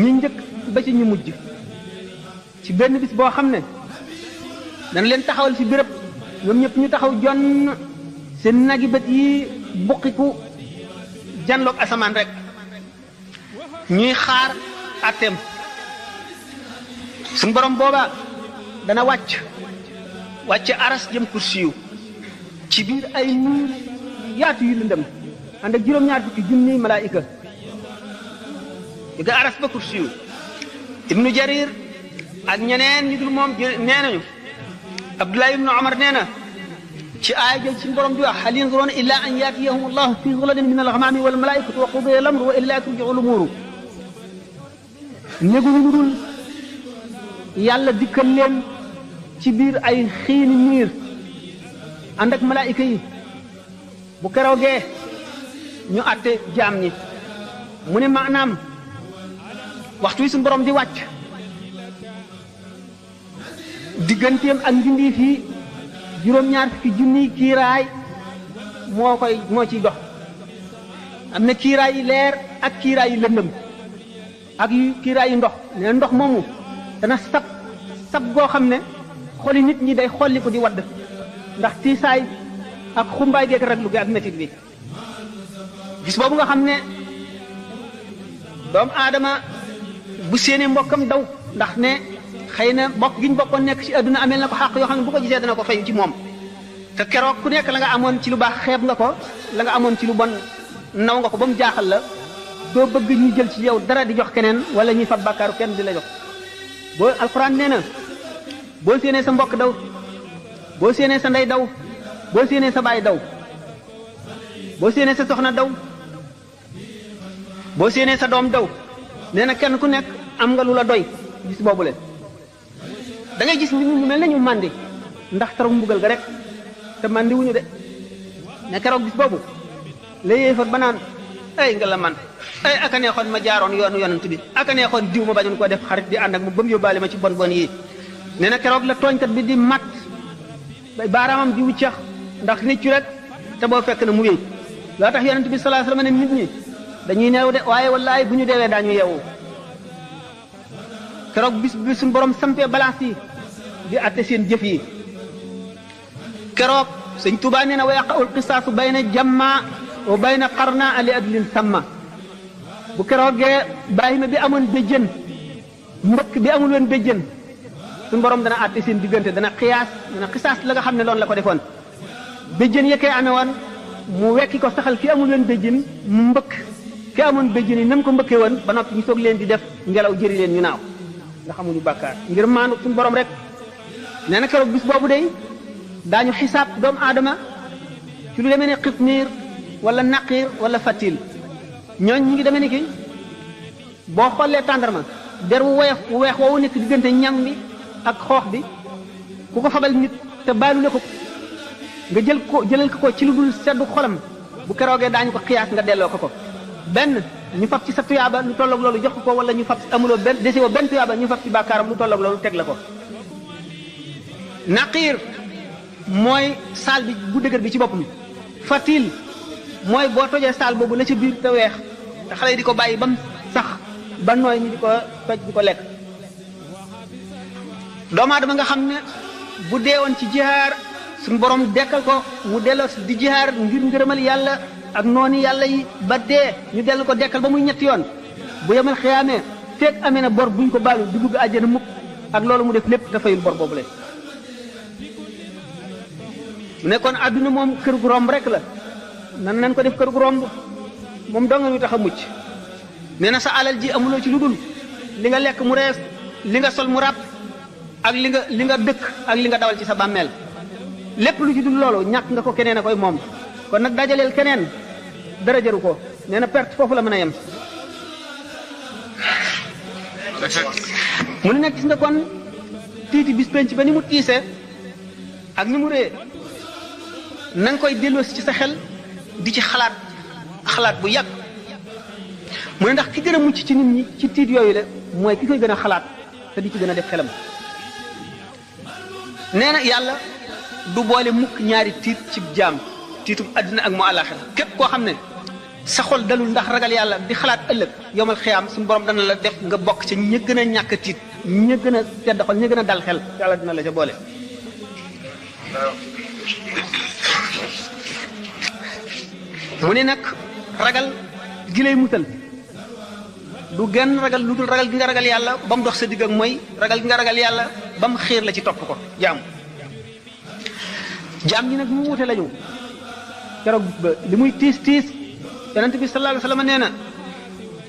ñi njëkk ba ci ñu mujj ci benn bis boo xam ne dana leen taxawal fi béréb ñoom ñëpp ñu taxaw jonn seen nagi bët yi buqiku janloog asamaan rek ñuy xaar atteem suñ borom booba dana wàcc aras jëm kursiyu ci biir ay niir yaatu yu lëndëm ànd ak juróom-ñaar fukki junniy malaayika ga aras ba kursiyu ibnu jarir ak ñeneen ñu dul moom nee nañu abdullah ibnu omar nee na ci aaya jël ci borom di wax hal yanzuruna illa an yaatiyahum allahu fi zulalin min alghamami wal malaikatu wa qudiya al-amru wa illa turji'u al-umuru néguñu lu dul yàlla dikkal leen ci biir ay xiini niir ànd ak malaayika yi bu keroogee ñu àtte jaam ñi mu ne maanaam waxtu wi suñu borom di wàcc digganteem ak mbindeef yi juróom-ñaar fukki junniy kiiraay moo ciy dox am na kiiraay yi leer ak kiiraay yi lëndëm ak yu kiiraay yi ndox ne ndox moomu dana sab goo xam ne xoli nit ñi day xolli ko di wadd ndax tiisaay ak xumbaay geeg raglu gi ak métit bi gis boobu nga xam ne doomu aadama bu séenee mbokkam daw ndax ne xëy na bokk gi ñu bokkoon nekk ci àdduna ameel na ko xàq yoo xam ne bu ko gisee dana ko fay ci moom te keroog ku nekk la nga amoon ci lu baax xeeb nga ko la nga amoon ci lu bon naw nga ko ba mu jaaxal la doo bëgg ñu jël ci yow dara di jox keneen wala ñuy fab bàkkaaru kenn di la jox boo alxuraan nee na boo séenee sa mbokk daw boo séenee sa ndey daw boo séenee sa baay daw boo séenee sa soxna daw boo séenee sa doom daw nee na kenn ku nekk am nga lu la doy gis boobu leen da ngay gis nit ñu mel nañu màndi ndax taru mbugal ga rek te màndi wuñu de ne keroog gis boobu la yéefar ba naan ay nga la man ay aka neexoon ma jaaroon yoonu yonent bi aka neexoon diw ma bañoon koo def xarit di ànd ak mu ba mu yóbbaale ma ci bon bon yii nee na keroog la tooñkat bi di mat baaraamam di wuccax ndax réccu rek te boo fekk na mu wéy loo tax yonent bi sallallahu alayhi wasallam ne nit ñi dañuy neew de waaye wallaay bu ñu deewee daañu yeewu keroog bis bi suñu borom sampee balance yi di atte seen jëf yi keroog sëñ Tuubaa nee na wa yaqa'ul qisaasu bayna jamma wa bayna qarna li adlin samma bu keroogee bàyyi ma bi amoon béjjën mbëkk bi amul woon béjjën suñu borom dana atte seen diggante dana xisaas la nga xam ne loolu la ko defoon béjjën yekkee amee woon mu wekki ko saxal ki amul woon béjjën mu mbëkk ki amoon béjjën yi nam ko mbëkkee woon ba noppi ñu soog leen di def ngelaw jëri leen ñu naaw nga xamuñu bàkkaar ngir maanu suñu borom rek nee na keroog bis boobu day daañu xisaab doomu aadama ci lu demee ne xitmiir wala naqiir wala fatil ñooñ ñi ngi demee ni ki boo xoolee tàndarma der wu weex woowu nekk diggante ñam bi ak xoox bi ku ko fabal nit te baalu ne ko nga jëlal ko ci lu dul seddu xolam bu keroogee daañu ko xiyaas nga delloo ko benn ñu fab ci sa tuyaaba lu tolloog loolu jox ko wala ñu fab amuloo benn desewoo benn tuyaaba ñu fab ci bàkkaaram lu tolloog loolu teg la ko naqiir mooy saal bi bu dëgër bi ci boppam fatil mooy boo tojee saal boobu la ci biir te weex te xale yi di ko bàyyi ba mu sax ba nooy ñu di ko toj di ko lekk doomu aadama nga xam ne bu deewoon ci jihaar suñu borom dekkal ko mu delloo di jihaar ngir ngërëmal yàlla ak noonu yàlla yi ba dee ñu dellu ko dekkal ba muy ñetti yoon bu yemal xiyaamee feeg amee na bor buñ ko baalu du dugg àjjana mukk ak loolu mu def lépp te fayul bor boobu la mu nekkoon àdduna moom kër gu romb rek la nan ko def kër gu romb moom doo nga ñu tax a mucc nee na sa alal ji amuloo ci lu dul li nga lekk mu rees li nga sol mu ràpp ak li nga dëkk ak li nga dawal ci sa bàmmeel lépp lu ci dul loolu ñàkk nga ko keneen a koy moom kon nag dajaleel keneen dara jaru ko nee na perte foofu la mën a yem mu ne nag gis nga kon tiiti bis penc ba ni mu tiisee ak ni mu ree na nga koy delloosi ci sa xel di ci xalaat bu yàgg mu ne ndax ki gën a mucc ci nit ñi ci tiit yooyu la mooy ki koy gën a xalaat te di ci gën a def xelam nee na yàlla du boole mukk ñaari tiit ci jaam tiitum àddina ak mu àllaaxira képp koo xam ne sa xol dalul ndax ragal yàlla di xalaat ëllëg yomal xiyaam suñu borom dana la def nga bokk ca ña gën a ñàkk tiit ña gën a tedd xol ña gën a dal xel yàlla dina la ca boole mu ne nag ragal gi lay musal du genn ragal lu dul ragal gi nga ragal yàlla ba mu dox sa digg ak mooy ragal gi nga ragal yàlla ba mu xiir la ci topp ko jaam ñi nag mu wute lañu keroog ba li muy tiis yonent bi sallallahu alayhi wa sallam nee na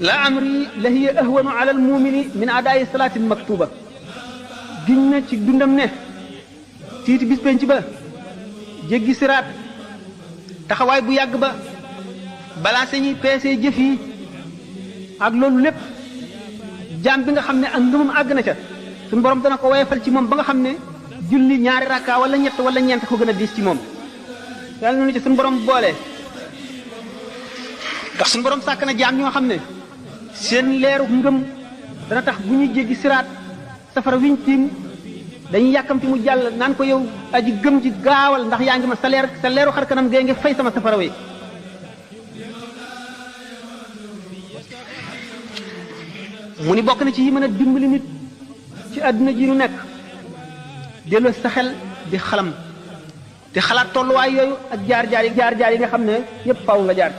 la amri la hiya ahwanu ala al mumini min adaayi salaatin maktuba giñ na ci dundam ne tiiti bis penc ba jéggi siraat taxawaay bu yàgg ba balance ñuy peesee jëf yi ak loolu lépp jaam bi nga xam ne ak ngëmam àgg na ca suñu borom dana ko woyefal ci moom ba nga xam ne julli ñaari rakka wala ñett wala ñeent ko gën a diis ci moom yàlla noonu ci suñu borom boole ndax suñu borom sàkk na jaam ñoo xam ne seen leeru ngëm dana tax bu ñuy jéggi siraat safara wiñ tiim dañuy yàkkamti mu jàll naan ko yow aji gëm ji gaawal ndax yaa ngi ma sa leeru xar kanam gee ngi fay sama safara wi mu ni bokk na ci yi mën a dimbali nit ci àdduna ji nu nekk delloo sa xel di xalam di xalaat tolluwaay yooyu ak jaar-jaar yi nga xam ne yépp faaw nga jaar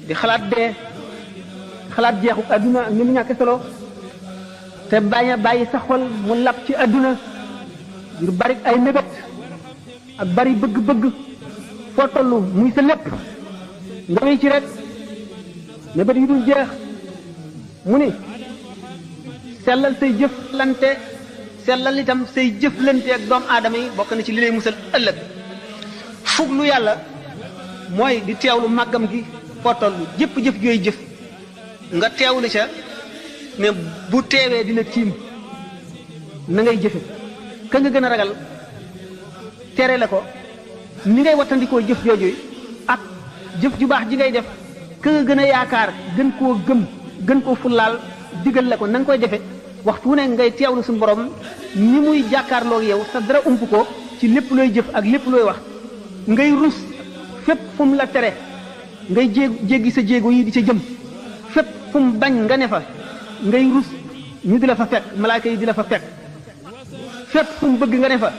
di xalaat dee xalaat jeexu àdduna ak ni mu ñàkk solo te bañ a bàyyi sa xol mu lap ci àdduna ngir bari ay mébét ak bari bëgg-bëgg foo tollu muy sa lépp nga wéy ci rek mébét yu dul jeex mu ni sellal say jëflante sellal itam say jëflante ak doomu aadama yi bokk na ci li lay musal ëllëg fuglu yàlla mooy di teewlu màggam gi foo toll jëf-jëf jooy jëf nga teewlu ca ne bu teewee dina tiim na ngay jëfe ka nga gën a ragal tere la ko ni ngay wattandikoo jëf jooju ak jëf ju baax ji ngay def ka nga gën a yaakaar gën koo gëm gën koo fullaal digal la ko na nga koy defe waxtu wu ne ngay teewlu suñu borom ni muy jàkkaarloog yow sa dara ump ko ci lépp looy jëf ak lépp looy wax ngay rus fépp fu mu la tere ngay jéggi sa jéego yi di ca jëm fépp fu mu bañ nga ne fa ngay rus ñu di la fa fekk malaaka yi di la fa fekk fépp fu mu bëgg nga ne fa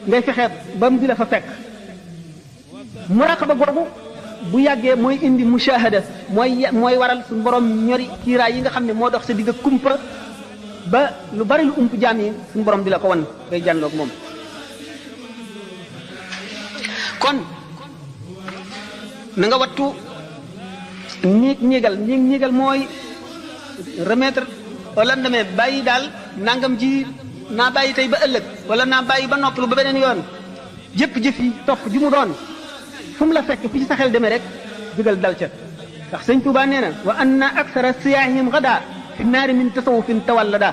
ngay fexeet ba mu di la fa fekk muraqaba googu bu yàggee mooy indi mushahada mooy waral suñu borom ñori kiiraay yi nga xam ne moo dox sa digg kumpa ba lu bari lu ump jaam yi suñu borom di la ko wan ngay jàndoog moom kon na nga wattu ñiigal mooy remettre au lendemain bàyyi daal nangam ji naa bàyyi tey ba ëllëg wala naa bàyyi ba noppalu ba beneen yoon jëf yi topp ju mu doon fu mu la fekk fi ci sa xel demee rek dugal dal ca ndax sëñ Tuubaa nee na wa anna aksara siyaahihim gada fi naari min tasawufin tawallada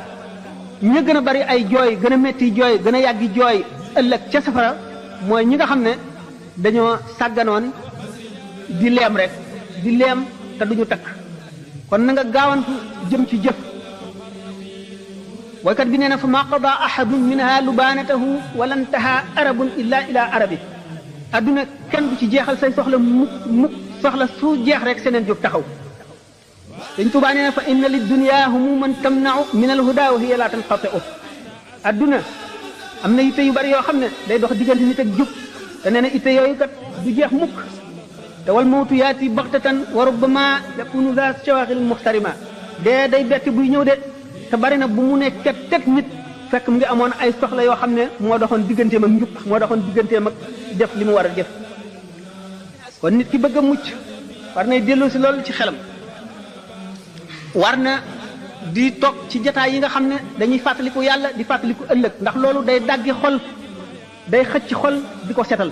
ñi gën a bari ay jooy gën a metti jooy gën a yàggi jooy ëllëg ca safara mooy ñi nga xam ne dañoo sàgganoon di leem rek di leem te duñu takk kon na nga gaawantu jëm ci jëf waykat bi nee na fa ma qada ahadun minha lubaanatahu wala ntaha arabun illa ila arabi adduna kenn du ci jeexal say soxla mukk soxla su jeex rek seneen jóg taxaw Sëñ Tuubaa nee na fa inna li dunya humuman tamna'u min al huda wa hiya la tanqati'u adduna am na itte yu bari yoo xam ne day dox diggante nit ak jub te nee na itte yooyu kat du jeex mukk te wal mawtu yaati baxtatan wa rubbama yakunu za shawaghil muxtarima dee day bett buy ñëw de te bari na bu mu ne tet nit fekk mu ngi amoon ay soxla yoo xam ne moo doxoon digganteem ak njub moo doxoon digganteem ak def li mu war a def kon nit ki bëgg a mucc war nay dellu si loolu ci xelam war na di toog ci jataay yi nga xam ne dañuy fàttaliku yàlla di fàttaliku ëllëg ndax loolu day daggi xol day xëcc xol di ko setal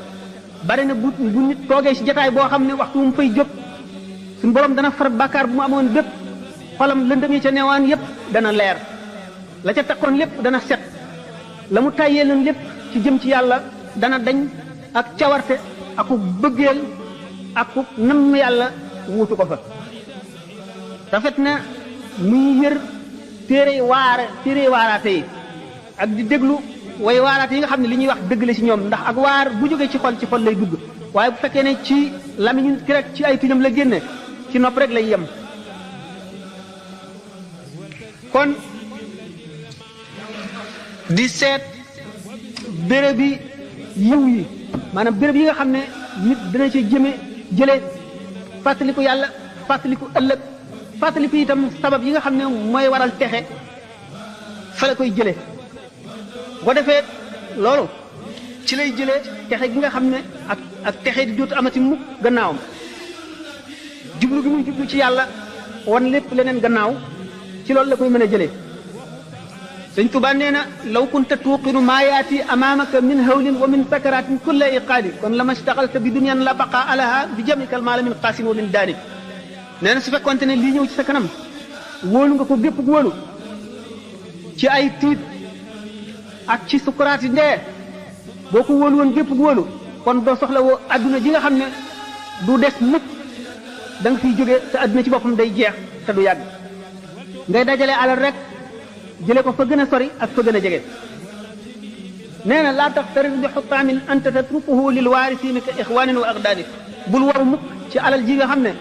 bari na bu nit toogee ci jataay boo xam ne waxtu mu fay jóg suñu borom dana far bàkkaar bu mu amoon bépp xolam lëndëm yi ca newaan yépp dana leer la ca takkoon lépp dana set la mu tàyyee leen lépp ci jëm ci yàlla dana dañ ak cawarte aku bëggeel aku namm yàlla wuutu ko fa rafet na muy yër téere waaraate yi ak di déglu way waaraate yi nga xam ne li ñuy wax dëgg la ci ñoom ndax ak waar bu jógee ci xol lay dugg waaye bu fekkee ne ci lamiñu ki rek ci ay tuñam la génne ci nopp rek lay yem kon di seet béréb bi yiw yi maanaam béréb yi nga xam ne nit dina ci jële fàttaliku yàlla fàttaliku ëllëg fàttaliku itam sabab yi nga xam ne mooy waral texe fa la koy jële boo defee loolu ci lay jëlee texe gi nga xam ne ak texe di dootu amati mukk gannaawam jublu gi muy jublu ci yàlla wan lépp leneen gannaaw ci loolu la koy mën a jëlee Sëñ Tuubaa nee na law kunta tuuqinu maa yaati amaamaka min hawlin wa min sakaratin kulla iqaali kon la ma staxalta bi dunyan la baqa alaha bi jamikal maala min qaasim wa min daani nee na su fekkonte ne lii ñëw ci sa kanam wóolu nga ko gépp wóolu ci ay tiit ak ci sukuraati ndee boo ko wóolu woon gépp wóolu kon doo soxla woo adduna ji nga xam ne du des mukk da nga fiy jóge te adduna ci boppam day jeex te du yàgg ngay dajale alal rek jële ko fa gën a sori ak fa gën a jege nee na laa taxtarir bi xutaamin anta tatrukuhu lil waarisiina ka ixwaanin wa aqdaani bul waru mukk ci alal ji nga xam ne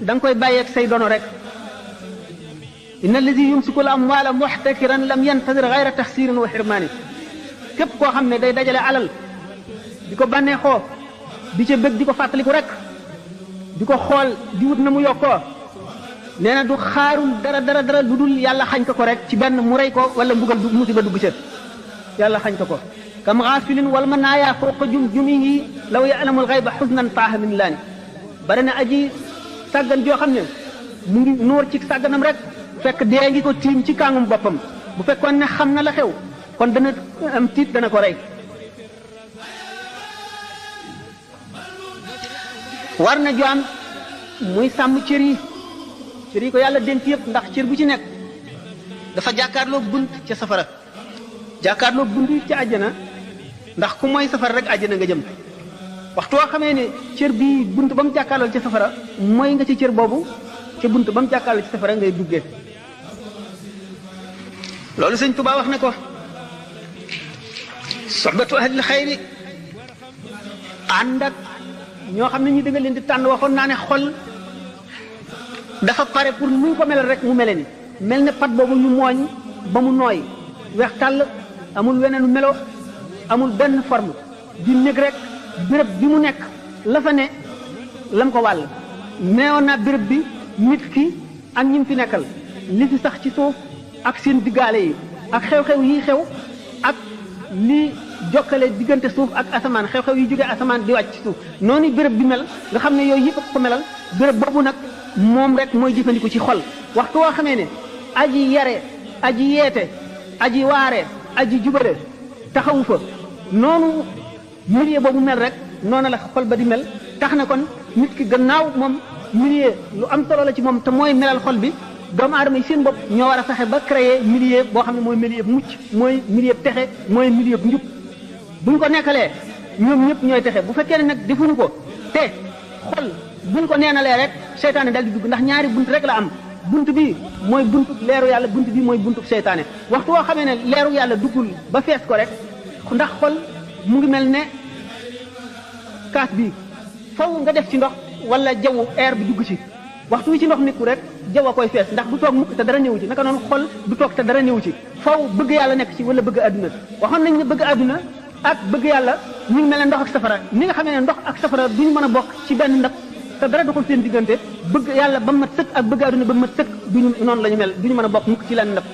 da nga koy bàyyeeg say dono rek inna allazi yumsiku al amwaala muxtakiran lam yantadir gayra taxsirin wa xirmaani képp koo xam ne day dajale alal di ko bànneexoo di ca bëgg di ko fàttaliku rek di ko xool di wut na mu yokkoo nee na du xaarul dara lu dul yàlla xañ ko rek ci benn mu rey ko wala mbugal du musiba dugg ca yàlla xañ ko kam xaafilin wal ma naayaa fooqa jumihi law ya'lamul xayba xusnan taaha min laani bari na aji sàggan joo xam ne mu ngi nóor ci sàgganam rek fekk dee ngi ko tiim ci kàngum boppam bu fekkoon ne xam na la xew kon dana am tiit dana ko rey war na jaam muy sàmm cër yi ko yàlla dénk yëpp ndax cër bu ci nekk dafa jàkkaarloo bunt ca safara jàkkaarloo bunt ca àjjana ndax ku mooy safara rek àjjana nga jëm waxtu woo xamee ne cër bii bunt ba mu jàkkaarloo ca safara mooy nga ci cër boobu ca bunt ba mu jàkkaarloo ci safara ngay duggee loolu Sëñ Tuubaa wax ne ko soxbatu ahlil xayri ànd ak ñoo xam ne ñi da nga leen di tànn waxoon naa ne xol dafa pare pour nu ko melal rek mu mele ni mel ne pat boobu ñu mooñ ba mu nooy weex tàll amul weneen melo amul benn forme di nekk rek béréb bi mu nekk la fa ne lam ko wàll neewoon naa béréb bi nit ki ak ñim fi nekkal li fi sax ci suuf ak seen diggaale yi ak xew-xew yi xew ak li jokkale diggante suuf ak asamaan xew-xew yi jóge asamaan di wàcc ci suuf noonu béréb bi mel nga xam ne yooyu yëpp ko melal béréb boobu nag moom rek mooy jëfandiku ci xol waxtu woo xamee ne aji yare aji yeete aji waare aji jubale taxawu fa noonu milieu boobu mel rek noonu la xol ba di mel tax na kon nit ki gannaaw moom milieu lu am solo la ci moom te mooy melal xol bi doomu aadama yi seen bopp ñoo war a fexe ba créer milieu boo xam ne mooy milieu mucc mooy milieu texe mooy milieu njub buñ ko nekkalee ñoom ñëpp ñooy texe bu fekkee ne nag defuñu ko te xol buñ ko neenalee rek seytaane dal di dugg ndax ñaari bunt rek la am bunt bi mooy buntu leeru yàlla bunt bi mooy buntu seytaane waxtu woo xamee ne leeru yàlla duggul ba fees ko rek ndax xol mu ngi mel ne kaas bi faw nga def ci ndox wala jaww air bi dugg ci waxtu wi ci ndox nekku rek jaww a koy fees ndax du toog mukk te dara néewu ci naka noonu xol du toog te dara néewu ci faw bëgg yàlla nekk ci wala bëgg àdduna waxoon nañ ne bëgg àdduna ak bëgg yàlla ñu ngi mel ne ndox ak safara ni nga xamee ne ndox ak safara duñu mën a bokk ci benn ndab te dara doxul seen diggante bëgg yàlla ba mat sëkk ak bëgg àdduna ba mat sëkk duñu noonu la ñu mel duñu mën a bokk mukk ci lenn ndab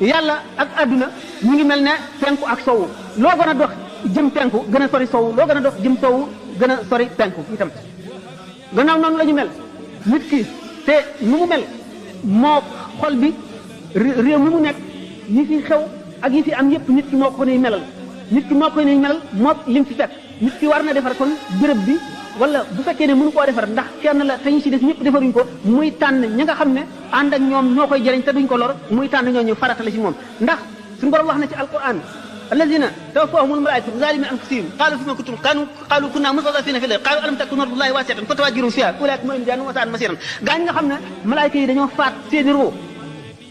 yàlla ak àdduna ñu ngi mel ne penku ak sowu loo gën a dox jëm penku gën a sori sowu loo gën a dox jëm sowu gën a sori penku itam gannaaw noonu la ñu mel nit ki te nu mu mel moo xol bi réew mi mu nekk yi fi xew ak yi fi am yépp nit ki moo ko nuy melal nit ki moo koy nuy melal moo lim fi fekk nit ki war na defar kon béréb bi wala bu fekkee ne mënu koo defar ndax kenn la te ñu ci def ñëpp defaruñ ko muy tànn ñi nga xam ne ànd ak ñoom ñoo koy jëriñ te duñ ko lor muy tànn ñooñu farata la ci moom ndax suñu borom wax na ci alquran alladina tawaffahumul malaikatu zalimi anfusihim qalu fima kuntum qalu kunna mustadafina fil ardi qalu alam takun ardullahi wasi'atan fatahajjaru fiha ulaika lahum jahannam wa sa'at masiran gaa ñi nga xam ne malaayka yi dañoo faat seeni ruu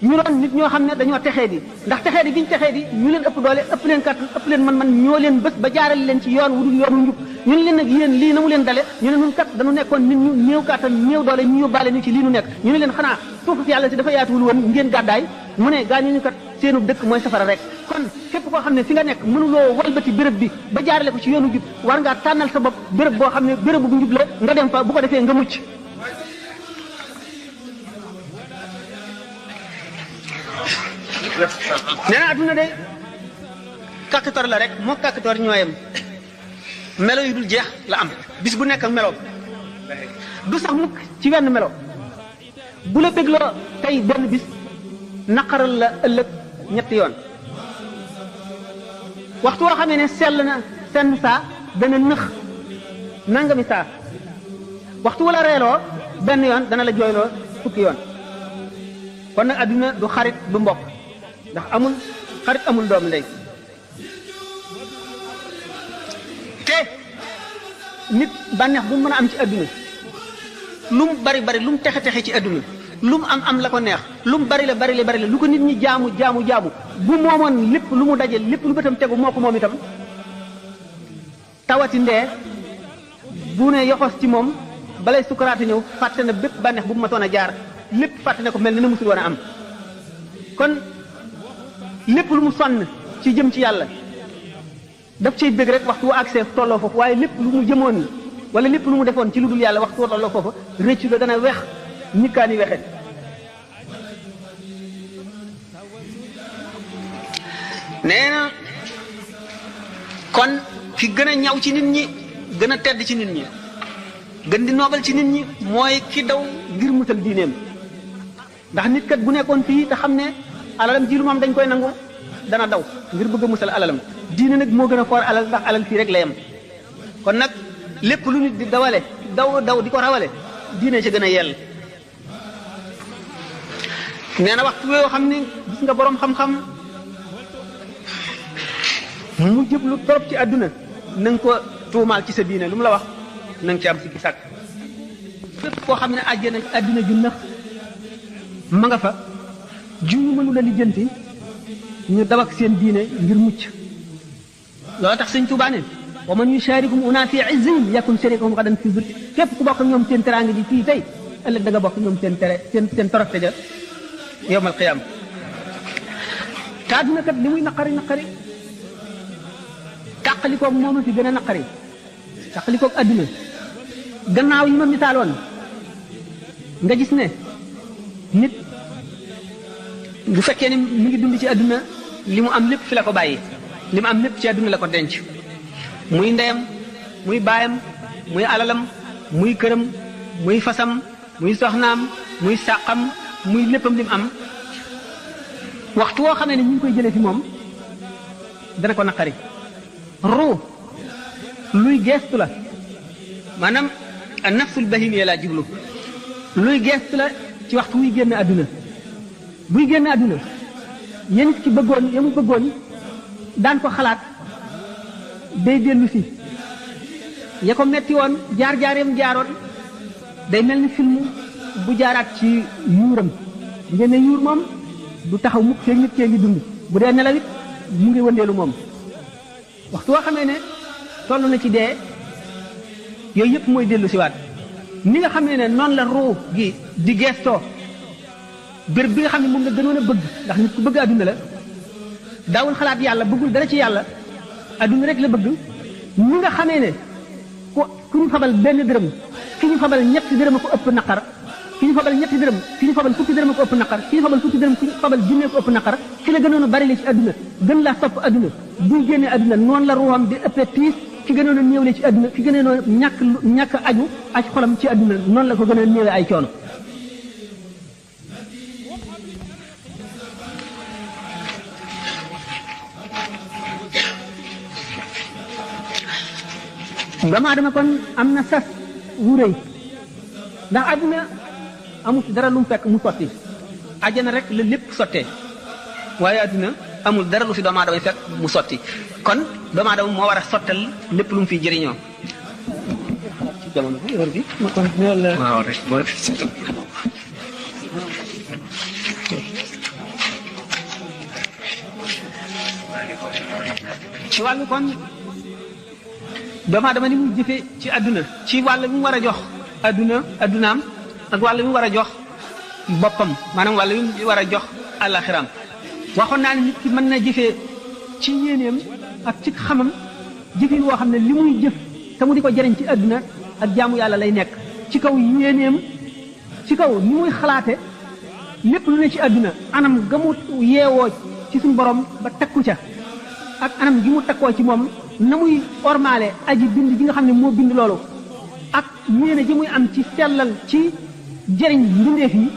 ñu doon nit ñoo xam ne dañoo texee di ndax texee di giñ texee di ñu leen ëpp doole ëpp leen kàttan ëpp leen man ñoo leen bés ba jaarale leen ci yoon wudul yoonu njub ñu ne leen nag yéen lii na mu leen dale ñu ne ñun kat dañu nekkoon nit ñu néew kàttan néew doole ñu yóbbaale ñu ci lii nu nekk ñu ne leen xanaa suufu si yàlla si dafa yaatuwul woon ngeen gàddaay mu ne gaa ñu kat seenu dëkk mooy safara rek kon képp koo xam ne fi nga nekk mënuloo walbati béréb bi ba jaarale ko ci yoonu jub war ngaa tànnal sa bopp béréb boo xam ne béréb bu njub la nga dem fa bu ko defee nga mucc nee na adduna de kàkkator la rek moo kàkkator ñooyam melo yu dul jeex la am bis bu nekk ak melo du sax mukk ci wenn melo bu la bégloo tey benn bis naqaral la ëllëg ñetti yoon waxtu woo xamee ne sell na senn saa dana nëx nangami saa waxtu wala reeloo benn yoon dana la jooyloo fukki yoon kon nag adduna du xarit du mbokk ndax amul xarit amul doom ndey te nit bànneex bu mu mën a am ci adduna lu mu bari bari lu mu texe texe ci adduna lu mu am la ko neex lu mu bari la lu ko nit ñi jaamu bu moomoon lépp lu mu daje lépp lu bëtam tegu moo ko moom itam tawati ndee bu ne yoxos ci moom balay sukaraate ñëw fàtte na bépp bànneex bu mu matoon a jaar lépp fàtte ne ko mel ni na musul woon a am kon lépp lu mu sonn ci jëm ci yàlla daf cay bëgg rek waxtu wu accès tolloo foofu waaye lépp lu mu jëmoon wala lépp lu mu defoon ci lu dul yàlla waxtu wu tolloo foofu rëccu ga dana wex ñikkaani wexe nee na kon ki gën a ñaw ci nit ñi gën a tedd ci nit ñi gën di noobal ci nit ñi mooy ki daw ngir musal diineem ndax nit kat bu nekkoon fii te xam ne alalam ji lu moom dañ koy nangu dana daw ngir bëgg a musal alalam diine nag moo gën a foor alal ndax alal fii rek la yem kon nag lépp lu nit di dawale daw di ko rawale diine ci gën a yell nee na waxtu yoo xam ne gis nga boroom xam-xam mu jëblu torop ci àdduna na nga ko tuumaal ci sa diine lu mu la wax na nga ci am sikki sàkk fépp koo xam ne àjjana àdduna ju nax ma nga fa ju ñu mënu la lijjanti ñu daw ak seen diine ngir mucc loolu tax sëñ Tuubaa ne wa man yusharikum una fi izzin yakun sharikuhum gadan fi zulli képp ku bokk ñoom seen teraanga ji fii tey ëllëg da nga bokk ñoom seen toroxte ja yowmal qiyaam te àdduna kat li muy naqari tàqalikoog moom a fi gën a naqari tàqalikoog àdduna gannaaw yi ma misaaloon nga gis ne nit bu fekkee ni mu ngi dund ci àdduna li mu am lépp fi la ko bàyyi li mu am lépp ci àdduna la ko denc muy ndeyam muy baayam muy alalam muy këram muy fasam muy soxnaam muy sàqam muy léppam lim am waxtu woo xamee ne ñu ngi koy jëlee fi moom dana ko naqari. ruu luy geestu la maanaam nafsul bahimiya laa jublu luy geestu la ci waxtu wuy génn àdduna buy génn àdduna yéen ci bëggoon ya mu bëggoon daan ko xalaat day dellu si ya ko metti woon jaar-jaar yam jaaroon day mel ni film bu jaaraat ci yuuram ngeen ne yuur moom du taxaw mukk feeg nit kee ngi dund bu dee nelaw it mu ngi wëndeelu moom waxtu woo xamee ne toll na ci dee yooyu yëpp mooy dellu siwaat ni nga xam ne noonu la ruu gi di geestoo bér bi nga xam ne moom la gënoon a bëgg ndax nit ku bëgg adduna la daawul xalaat yàlla bëggul dara ci yàlla adduna rek la bëgg ni nga xamee ne ku ñu fabal benn dërëm ki ñu fabal ñetti dërëm a ko ëpp naqar ki ñu fabal ñetti dërëm ki ñu fabal fukki dërëm a ko ëpp naqar ki ñu fabal fukki dërëm ki ñu fabal junne ko ëpp naqar ki la gënoon a bari li ci adduna gën laa topp adduna buy génnee adduna noonu la ruuxam di ëppee tiis ki gënoon a néewle ci adduna ki gënoon a ñàkk aju aj xolam ci adduna noonu la ko gën a néewe ay coono doomu aadama kon am na sas wu rëy ndax adduna amul dara lu mu fekk mu sotti ajjana rek la lépp sottee waaye adduna amul dara lu fi doomu aadama fekk mu sotti kon doomu aadama moo war a sottal lépp lu mu fiy jëriñoo. ci jamono bi heure bi ma continué la. waaw rek ci wàllu kon doomu aadama ni mu jëfe ci adduna ci wàll bi mu war a jox addunaam ak wàll bi mu war a jox boppam maanaam wàll bi mu war a jox àllaxiraam waxoon naa ne nit ki mën na jëfee ci yéeneem ak ci xamam jëfin woo xam ne li muy jëf te mu di ko jëriñ ci adduna ak jaamu yàlla lay nekk ci kaw yéeneem ci kaw ni muy xalaate lépp lu ne ci adduna anam ga mu yeewoo ci suñu borom ba takku ca ak anam gi mu takkoo ci moom na muy ormaale aji bind ji nga xam ne moo bind loolu ak yéene ji muy am ci sellal ci jëriñ mbindeef yi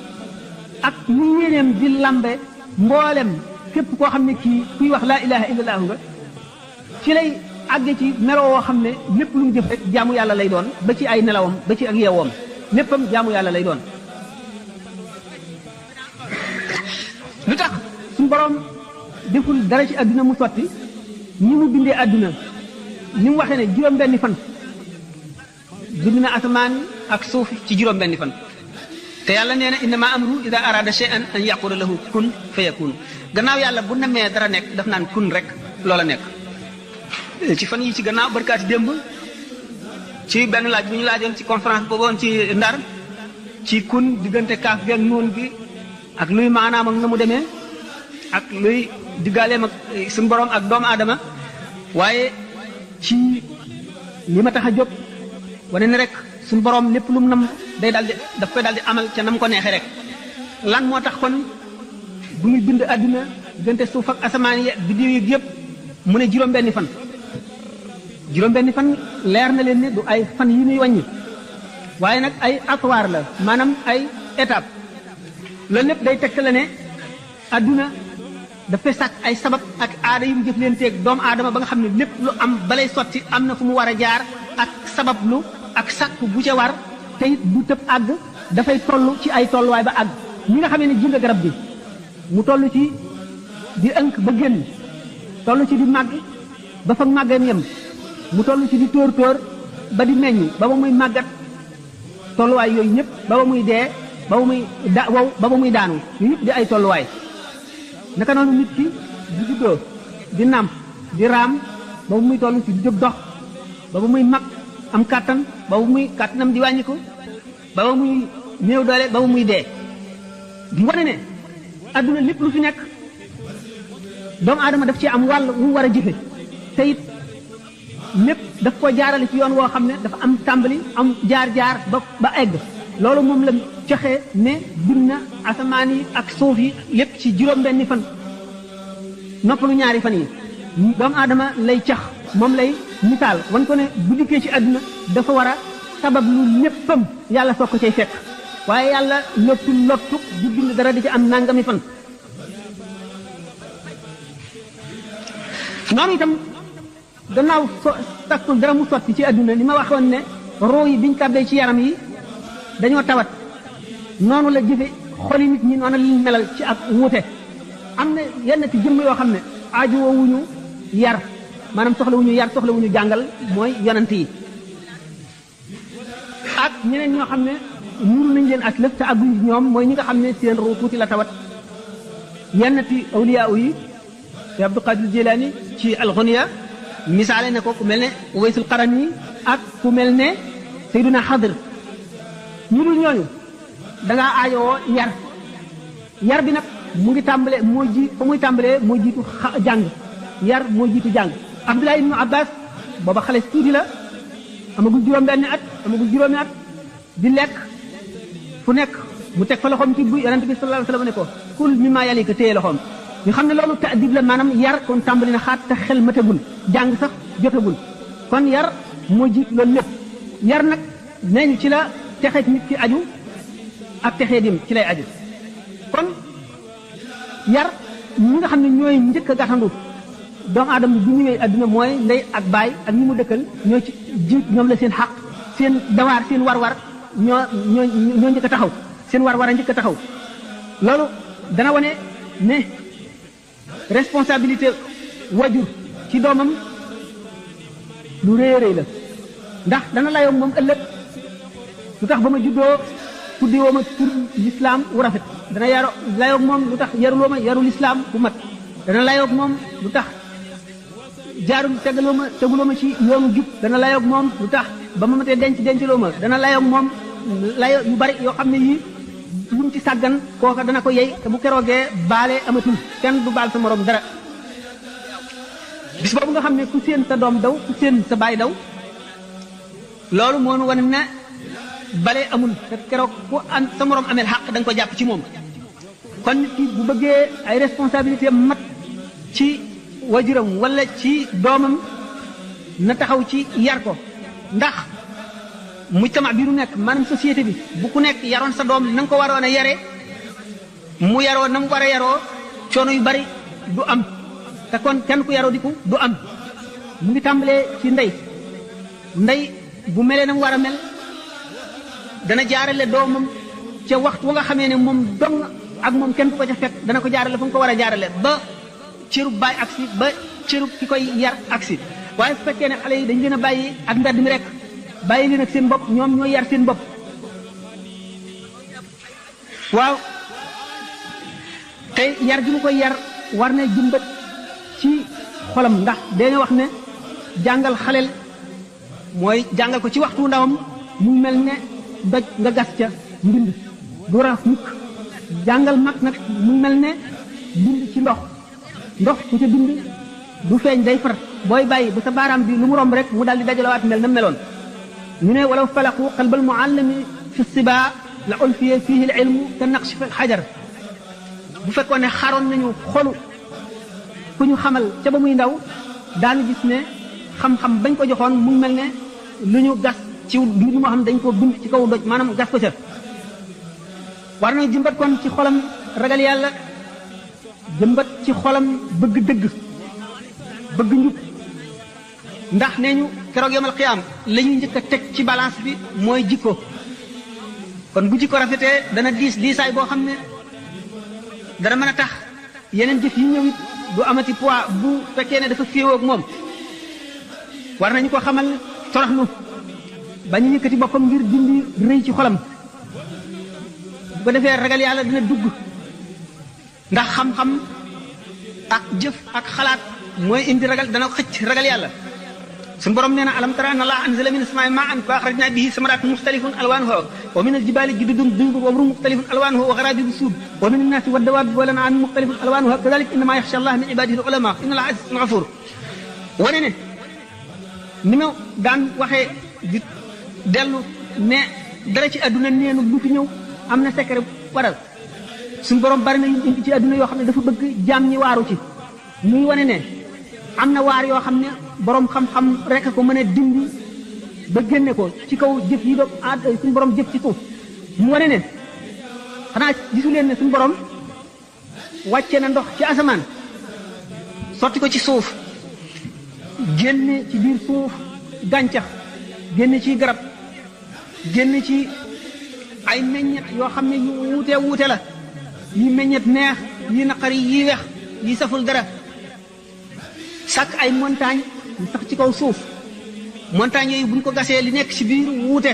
ak ni yéeneem di lambe mboolem képp koo xam ne kii kuy wax laa ilaha illallah nga ci lay àgge ci meloo woo xam ne lépp lu mu jëf rek jaamu yàlla lay doon ba ci ay nelawam ba ci ak yeewoom léppam jaamu yàlla lay doon lu tax suñu borom deful dara ci adduna mu sotti ni mu bindee adduna ni mu waxee ne juróom-benni fan bind na asamaan ak suuf ci juróom-benni fan te yàlla nee na innama amru ida arada shay'an an yaqula lahu kun fayakun gannaaw yàlla bu namee dara nekk daf naan kun rek loola nekk. ci fan yi ci gannaaw barkaati démb ci benn laaj bu ñu laajoon ci conférence booboon ci Ndar ci kun diggante kaaf gi ak noon gi ak luy maanaam ak na mu demee ak luy diggaaleem ak suñu borom ak doomu aadama waaye ci li ma tax a jóg wane ne rek suñu borom lépp lu mu nam day daldi daf koy daldi amal ca nam ko neexee rek lan moo tax kon bu muy bind àdduna diggante suuf ak asamaan yi biddiw yi yëpp mu ne juróom-benni fan juróom-benni fan leer na leen ne du ay fan yi ñuy wàññi waaye nag ay atwaar la maanaam ay étape loolu lépp day tegte la ne àdduna dafay sàkk ay sabab ak aada yu mu jëflanteeg doomu aadama ba nga xam ne lépp lu am balay sotti am na fu mu war a jaar ak sabab lu ak sàkk bu ca war te it bu tëb àgg dafay toll ci ay tolluwaay ba àgg ñi nga xamee ne ji nga garab bi mu toll ci di ënk ba génn toll ci di màgg ba fa màggam yem mu toll ci di tóor ba di meññ ba ba muy màggat tolluwaay yooyu ñëpp ba ba muy dee ba ba muy ba ba muy daanu yooyu ñëpp di ay tolluwaay naka noonu nit ki di juddoo di nàmp di raam ba ba muy toll ci di jóg dox ba ba muy mag am kàttan ba ba muy kàttanam di wàññiku ba ba muy néew doole ba ba muy dee di wane ne adduna lépp lu fi nekk doomu aadama daf ci am wàll mu war a jëfe te it lépp daf ko jaarale ci yoon woo xam ne dafa am tàmbali am jaar-jaar ba egg loolu moom la joxe ne bind na asamaan yi ak suuf yi lépp ci juróom-benni fan noppalu ñaari fan yi doomu aadama lay cax moom lay misaal wan ko ne bu dikkee ci àdduna dafa war a sabab lu léppam yàlla soog ko cay fekk waaye yàlla lottu di bind dara di ci am nangami fan noonu itam gannaaw takkul dara mu sotti ci adduna li ma waxoon ne roo yi biñ tàbbee ci yaram yi dañoo tawat noonu la jëfe xoli nit ñi noonu liñ melal ci ak wuute am na yenn ci jëmm yoo xam ne aajowuñu yar maanaam soxlawuñu yar soxlawuñu jàngal mooy yonent yi ak ñeneen ñoo xam ne nuru nañ leen ak lëf te àgguñ ñoom mooy ñi nga xam ne seen ruu tuuti la tawat yenn ci awliyaa yi te Abdul Qadir Jilani ci al-Ghunya misaale ne ko ku mel ne Uwaysul Qarani ak ku mel ne Sayyiduna Xadir ñu dul ñooñu da ngaa aajowoo yar bi nag mu ngi tàmbalee fa muy tàmbalee moo jiitu jàng yar moo jiitu jàng Abdullah ibnu Abbas booba xale tuuti la amagul juróom-benn at amagul juróomi at di lekk fu nekk mu teg fa loxoom ci bu yonent bi sallallahu alayhi wa sallam ne ko kul mimma yalika téye loxoom ñu xam ne loolu ta'dib la maanaam yar kon tàmbali na xaat te xel matagul jàng sax jotagul kon yar moo jiitu loolu lépp yar nag nee ñu ci la texeet nit ki aju ak texee dim ci lay aju kon yar ñi nga xam ne ñooy njëkk a gàttandu doomu aadama bu ñëwee adduna mooy ndey ak baay ak ñi mu dëkkal ñoo ci jiit ñoom la seen xaq seen dawaar seen war-war ñoo njëkk a taxaw seen war-war a njëkk a taxaw loolu dana wane ne responsabilité wajur ci doomam lu rëy a rëy la ndax dana layoo moom ëllëg lu tax ba ma juddoo tuddi woo ma tur lislaam wu rafet dana layoo moom lu tax yaruloo ma yaru lislaam bu mat dana layoo moom lu tax teguloo ma ci yoonu jub dana layoo moom lu tax ba ma matee dencloo ma dana layoo moom layoo yu bari yoo xam ne yii lu mu ci sàggan kooka dana ko yey te bu keroogee baale amatul kenn du baal sa morom dara bis boobu nga xam ne ku seen sa doom daw ku seen sa baay daw loolu moo wane ne bale amul te keroog ku am sa morom ameel xaq da nga ko jàpp ci moom kon nit ki bu bëggee ay responsabilité mat ci wajuram wala ci doomam na taxaw ci yar ko ndax mujtama bi nu nekk maanaam société bi bu ku nekk yaroon sa doom na nga ko waroon a yare mu yaroo na mu war a yaroo coono yu bari du am te kon kenn ku yaroo diku du am mu ngi tàmbalee ci ndey bu melee na mu war a mel dana jaarale doomam ca waxtu wa nga xamee ne moom dong ak moom kenn du ko ca fekk dana ko jaarale fa mu ko war a jaarale ba cërub baay agsi ba cërub ki koy yar agsi waaye su fekkee ne xale yi dañ leen a bàyyi ak mbedd mi rek bàyyi leen ak seen bopp ñoom ñooy yar seen bopp waaw tey yar gi mu koy yar war na jëmbat ci xolam ndax dañoo wax ne jàngal xaleel mooy jàngal ko ci waxtu ndawam mu mel ne doj nga gas ca mbind du raaf mukk jàngal mag nag mu mel ne bind ci ndox ku ca bind du feeñ day far booy bàyyi ba sa baaraam bi lu mu romb rek mu daal di dajalawaat mel na meloon ñu ne walaw falaqu qalbal muallimi fi siba la ulfiya fihi al ilmu ka naqsh fi xajar bu fekkoon ne xaroon nañu xolu ku ñu xamal ca ba muy ndaw daanu gis ne xam-xam bañ ko joxoon mu mel ne lu ñu gas ci biir moo xam dañ ko bind ci kaw doj maanaam gas ko ca war na jëmbat kon ci xolam ragal yàlla jëmbat ci xolam bëgg dëgg bëgg njub ndax nee ñu keroog yomal xiyaam la ñuy njëkk a teg ci balance bi mooy jikko kon bu jikko rafetee dana diisaay boo xam ne dana mën a tax yeneen jëf yi ñëw it du amati poids bu fekkee ne dafa féewoo ak moom war nañu ko xamal toroxlu ba ñu yëkkati boppam ngir dindi rëy ci xolam bu ko defee ragal yàlla dina dugg ndax xam-xam ak jëf ak xalaat mooy indi ragal dana xëcc ragal yàlla suñu borom nee na alam tara anna allaha anzala mina samaa'i maa'an fa akhrajna bihi samaratin mukhtalifun alwanuha wa min al-jibali jududun bidun wa humrun mukhtalifun alwanuha wa gharabibu sud wa min an-nasi wad-dawabi wal an'ami mukhtalifun alwanuha kadhalika innama yakhsha allaha min ibadihi al-ulama inna allaha azizun ghafur wane ne ni ma daan waxee di dellu ne dara ci adduna neenu lu fi ñëw am na secret waral suñu borom bari na indi ci adduna yoo xam ne dafa bëgg jaam ñi waaru ci muy wane ne am na waar yoo xam ne borom xam-xam rek ko mën a dindi ba génne ko ci kaw jëf yi doom suñu borom jëf ci suuf mu wane ne xanaa gisu leen ne suñu borom wàcce na ndox ci asamaan sotti ko ci suuf génne ci biir suuf gàncax génne ci garab génne ci ay meññet yoo xam ne yu wuute la yi meññet neex yi naqari yi weex yi saful dara sàkk ay montagne yu sax ci kaw suuf montagne yooyu buñ ko gasee li nekk ci biir wuute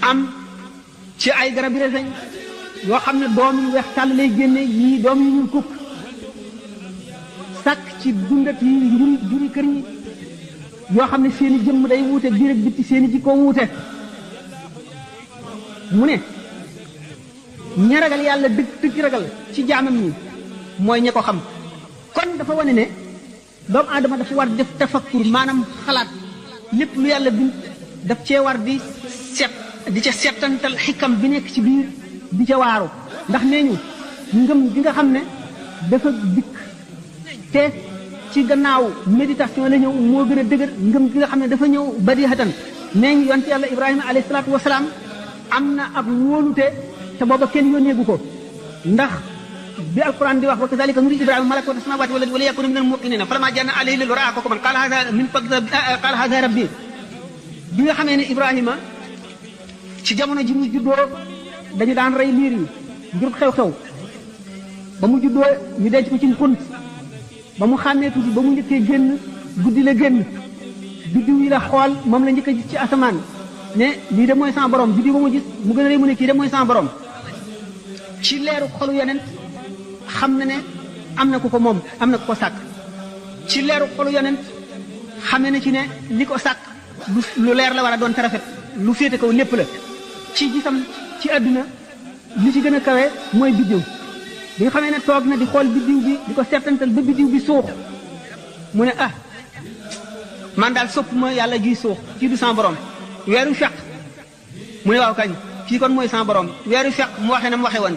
am ci ay garab yi reseñ yoo xam ne doom yu weex tàll lay génne yii doom yu ñuul kukk sàkk ci dundat yi juri kër yi yoo xam ne seeni jëmm day wuute biir ak bitti seeni jikko wuute mu ne ña ragal yàlla dëgg ragal ci jaamam ñi mooy ña ko xam kon dafa wane ne doomu aadama dafa war def tafakkur maanaam xalaat lépp lu yàlla bind daf cee war di ca settantal xikam bi nekk ci biir di ca waaru ndax nee ñu ngëm gi nga xam ne dafa dikk te ci gannaaw méditation la ñëw moo gën a dëgër ngëm gi nga xam ne dafa ñëw badihatan nee ñu yonent yàlla Ibrahima alayhi salaatu wasalaam am na ak wóolute te booba kenn yónneegu ko ndax bi alquran di wax wa kazalika nuri Ibrahima malakuta samawati wal ardi wa liyakuna minal muqinina falamma janna alayhi laylu ra'a kawkaban qala hadha rabbi bi nga xamee ne Ibrahima ci jamono ji mu juddoo dañu daan rey liir yi ngir xew-xew ba mu juddoo ñu denc ko ci xunt ba mu xàmmee tuuti ba mu njëkkee génn guddi la génn biddiw yi la xool moom la njëkk a gis ci asamaan ne lii de mooy sama borom biddiw ba mu gis mu gën a rëy mu ne kii de mooy sama borom ci leeru xolu yonent xam na ne am na ku ko moom am na ku ko sàkk ci leeru xolu yonent xamee na ci ne li ko sàkk lu leer la war a doon te rafet lu féete kaw lépp la ci gisam ci àdduna li ci gën a kawe mooy biddiw bi nga xamee ne toog na di xool biddiw bi di ko settantal ba biddiw bi suux mu ne ah man daal sopp ma yàlla ji suux kii du sama borom weeru fekk mu ne waaw kañ kii kon mooy sama borom weeru fekk mu waxee na mu waxee woon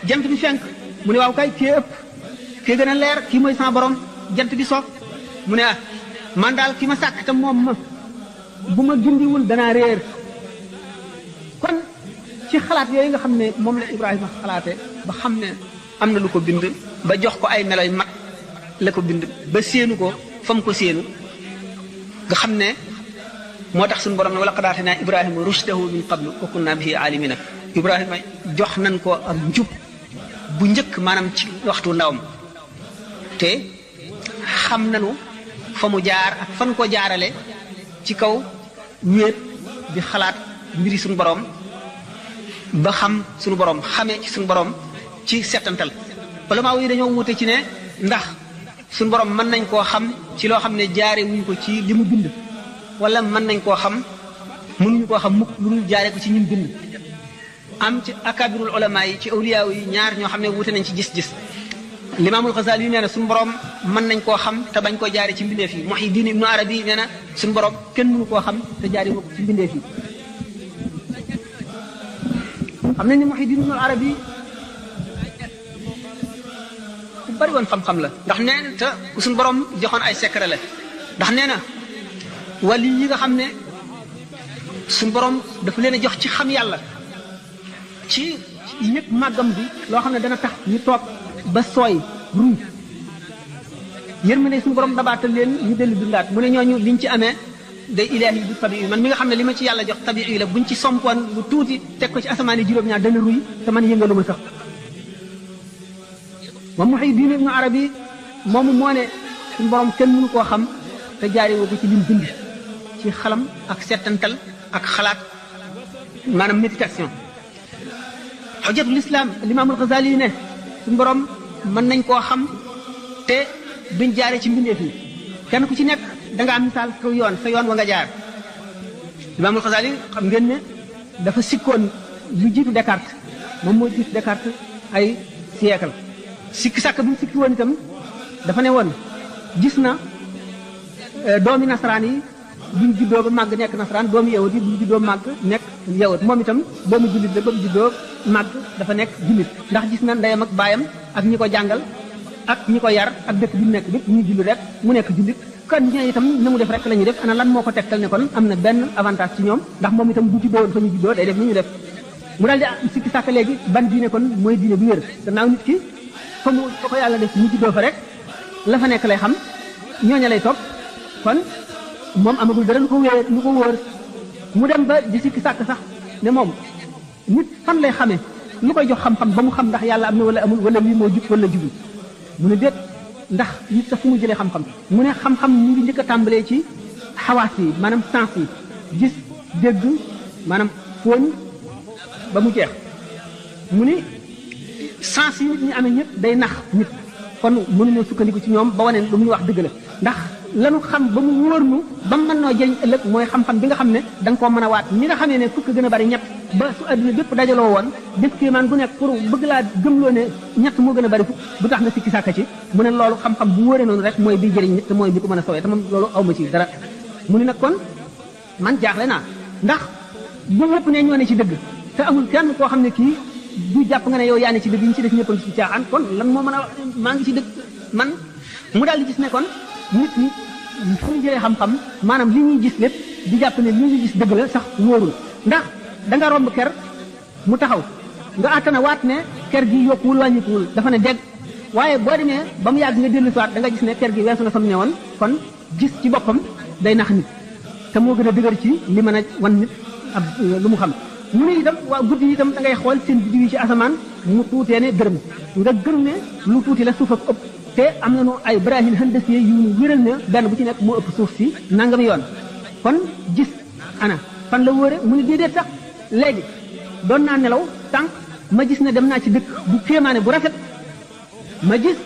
jant bi fenk mu ne waaw kay kii ëpp kii gën a leer kii mooy sama borom jant bi soog mu ne ah man daal ki ma sàkk te moom ma bu ma gindiwul danaa réer kon ci xalaat yooyu nga xam ne moom la Ibrahima xalaate ba xam ne am na lu ko bind ba jox ko ay meloy mat la ko bind ba séenu ko fa mu ko séenu nga xam ne moo tax suñu borom ne wala qad aatinaa Ibrahima rushdahu min qablu wa kunna bihi aalimina Ibrahima jox nañ ko ak njub bu njëkk maanaam ci waxtu ndawam te xam nañu fa mu jaar ak fan ko jaarale ci kaw wéet di xalaat mbiri suñu borom ba xam suñu borom xamee ci suñu borom ci settantal ulama yi dañoo wute ci ne ndax suñu borom mën nañ koo xam ci loo xam ne jaare wuñ ko ci li mu bind wala mën nañ koo xam mënuñu koo xam mukk lu dul jaare ko ci ñim bind am ci akabirul ulama yi ci awliya yi ñaar ñoo xam ne wute nañ ci gis-gis limaamul Xasaali yi nee na suñu borom mën nañ koo xam te bañ koo jaare ci mbindeef yi Muhyiddin Ibnu Arabi nee na suñu borom kenn mënu koo xam te jaare ko ci mbindeef yi xam nañ ne Muhyiddin Ibnu Arabi ku bari woon xam-xam la ndax nee na te suñu borom joxoon ay secret la ndax nee na wali yi nga xam ne suñu borom dafa leen a jox ci xam yàlla ci yëpp màggam bi loo xam ne dana tax ñu toog ba sooy ruuj yërmande suñu borom dabaatal leen ñu dellu dundaat mu ne ñooñu liñ ci amee day ilaahi du tabii man mi nga xam ne li ma ci yàlla jox tabii la buñ ci sompoon lu tuuti teg ko ci asamaani juróom-ñaar dana ruy te man yëngalu ma sax moom Muhyiddin Ibnu Arabi moomu moo ne suñu borom kenn mënu koo xam te jaari woo ko ci lim bind ci xalam ak settantal ak xalaat maanaam méditation xujjatul islam limaamul Xasaali ne suñu borom mën nañ koo xam te duñ jaare ci mbindeef yi kenn ku ci nekk da nga am misaal sa yoon wa nga jaar limaamul Xasaali xam ngeen ne dafa sikkoon lu jiitu Descartes moom moo jiitu Descartes ay siècle sikki sàkk bi mu sikki woon itam dafa ne woon gis na doomi nasaraan yi buñ juddoo ba màgg nekk nasaraan doomi yawut yi buñ juddoo màgg nekk yawut moom itam doomi jullit la ba mu juddoo màgg dafa nekk jullit ndax gis na ndeyam ak baayam ak ñi ko jàngal ak ñi ko yar ak dëkk bi mu nekk bépp ñu jullit rek mu nekk jullit kon ñee itam na mu def rek la ñuy def ana lan moo ko tegtal ne kon am na benn avantage ci ñoom ndax moom itam bu juddoo woon fa ñu juddoo day def ni ñu def mu daal di sikki sàkk léegi ban diine kon mooy diine bu wér gannaaw nit ki fa ko yàlla def mu juddoo fa rek la fa nekk lay xam ñooña lay topp kon moom amagul dara lu ko wóor mu dem ba di sikki sàkk sax ne moom nit fan lay xamee lu koy jox xam-xam ba mu xam ndax yàlla am na wala amul wala lii moo jub wala jubul mu ne déet ndax nit sax fu mu jëlee xam-xam mu ne xam-xam mu ngi njëkk a tàmbalee ci xawaas yi maanaam sens yi gis dégg maanaam fóon ba mu jeex mu ni sens yi nit ñi amee ñëpp day nax nit kon mënuñoo sukkandiku ci ñoom ba wane lu muy wax dëgg la ndax lanu xam ba mu wóor nu ba mu mën noo jëriñ ëllëg mooy xam-xam bi nga xam ne da nga koo mën a waat ñi nga xamee ne fukk gën a bari ñett ba su adduna bépp dajaloo woon def kéemaan bu nekk pour bëgg laa gëmloo ne ñett moo gën a bari fukk bu tax nga sikki sàkka ci mu ne loolu xam-xam bu wóoree noonu rek mooy bi jëriñ nit te mooy bi ko mën a sowee te moom loolu awma ci dara mu ne nag kon man jaaxle naa ndax bu ñëpp ne ñoo ne ci dëgg te amul kenn koo xam ne kii du jàpp nga ne yow yaa ne ci dëgg ñu ci def ñëpp ci caaxaan kon lan moo mën a maa ngi ci dëgg man mu daal di gis ne kon nit ñi fu ñu jëlee xam-xam maanaam li ñuy gis lépp di jàpp ne li ñuy gis dëgg la sax wóorul ndax da nga romb ker mu taxaw nga àttana waat ne ker gi yokkuwul wàññikuwul dafa ne dégg waaye boo demee ba mu yàgg nga dellu siwaat da nga gis ne ker gi weesu na fa mu ne woon kon gis ci boppam day nax nit te moo gën a dëgër ci li mën a wan nit ab lu mu xam mu ne itam waa guddi yi itam da ngay xool seen biddiw yi ci asamaan mu tuutee ne dërëm nga gëm ne lu tuuti la suuf ak ëpp te am nañu ay brahil handasiye yu ñu wéral ne benn bu ci nekk moo ëpp suuf si nangami yoon kon gis ana fan la wóore mu ne déedéet sax léegi doon naa nelaw tànk ma gis ne dem naa ci dëkk bu kéemaane bu rafet ma gis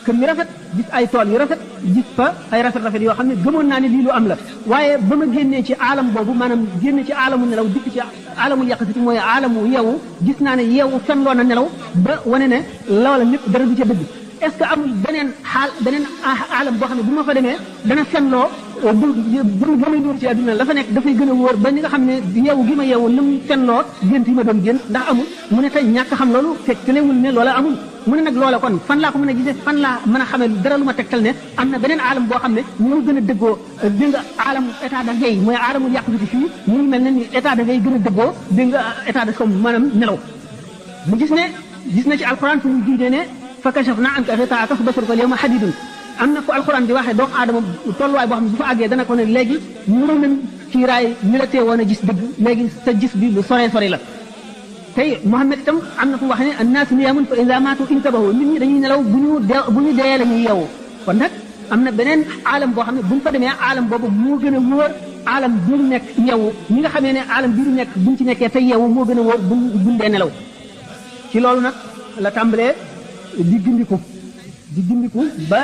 kër yu rafet gis ay tool yu rafet gis fa ay rafet-rafet yoo xam ne gëmoon naa ne lii lu am la waaye ba ma génnee ci aalam boobu maanaam génne ci aalamu nelaw dikk ci aalamul yàqasiti mooy aalamu yeewu gis naa ne yeewu fenloo na nelaw ba wane ne loola lépp dara du ca dëgg est ce que amul beneen aalam boo xam ne bu ma fa demee dana fenloo bu may dóor ci àdduna la fa nekk dafay gën a wóor ba ni nga xam ne yeewu gi ma yeewu nam fenloo gént yi ma doon gént ndax amul mu ne tey ñàkk xam loolu fekklewul ne loola amul mu ne nag loola kon fan laa ko mën a gisee fan laa mën a xamee dara lu ma tegtal ne am na beneen aalam boo xam ne moo gën a dëggoo dégg nga aalam état de veille mooy aalamul yàqu fii mu ngi mel ne ni état de veille gën a dëggoo dégg nga état de somme maanaam nelaw mu gis na ci alxuraan fu mu jiitee ne fa kashafnaa anka ghitaa'aka fa basaruka al-yawma hadiidun am na fu alxuraan di waxee doomu aadama tolluwaay boo xam ne bu fa àggee dana ko ne léegi mënu nañ kiiraay ñu la teewoon a gis dëgg léegi sa gis bi lu sore sore la tey Muhammad itam am na fu wax ne annaasu niyaamun fa izaa maatu intabahu nit ñi dañuy nelaw bu ñu dee la ñuy yeewu kon nag am na beneen aalam boo xam ne bu ñu fa demee aalam boobu moo gën a wóor aalam bi ñu nekk yeewu ñi nga xamee ne aalam bi ñu nekk buñ ci nekkee te yeewu moo gën a wóor buñ dee nelaw ci loolu nag la tàmbalee di gindiku ba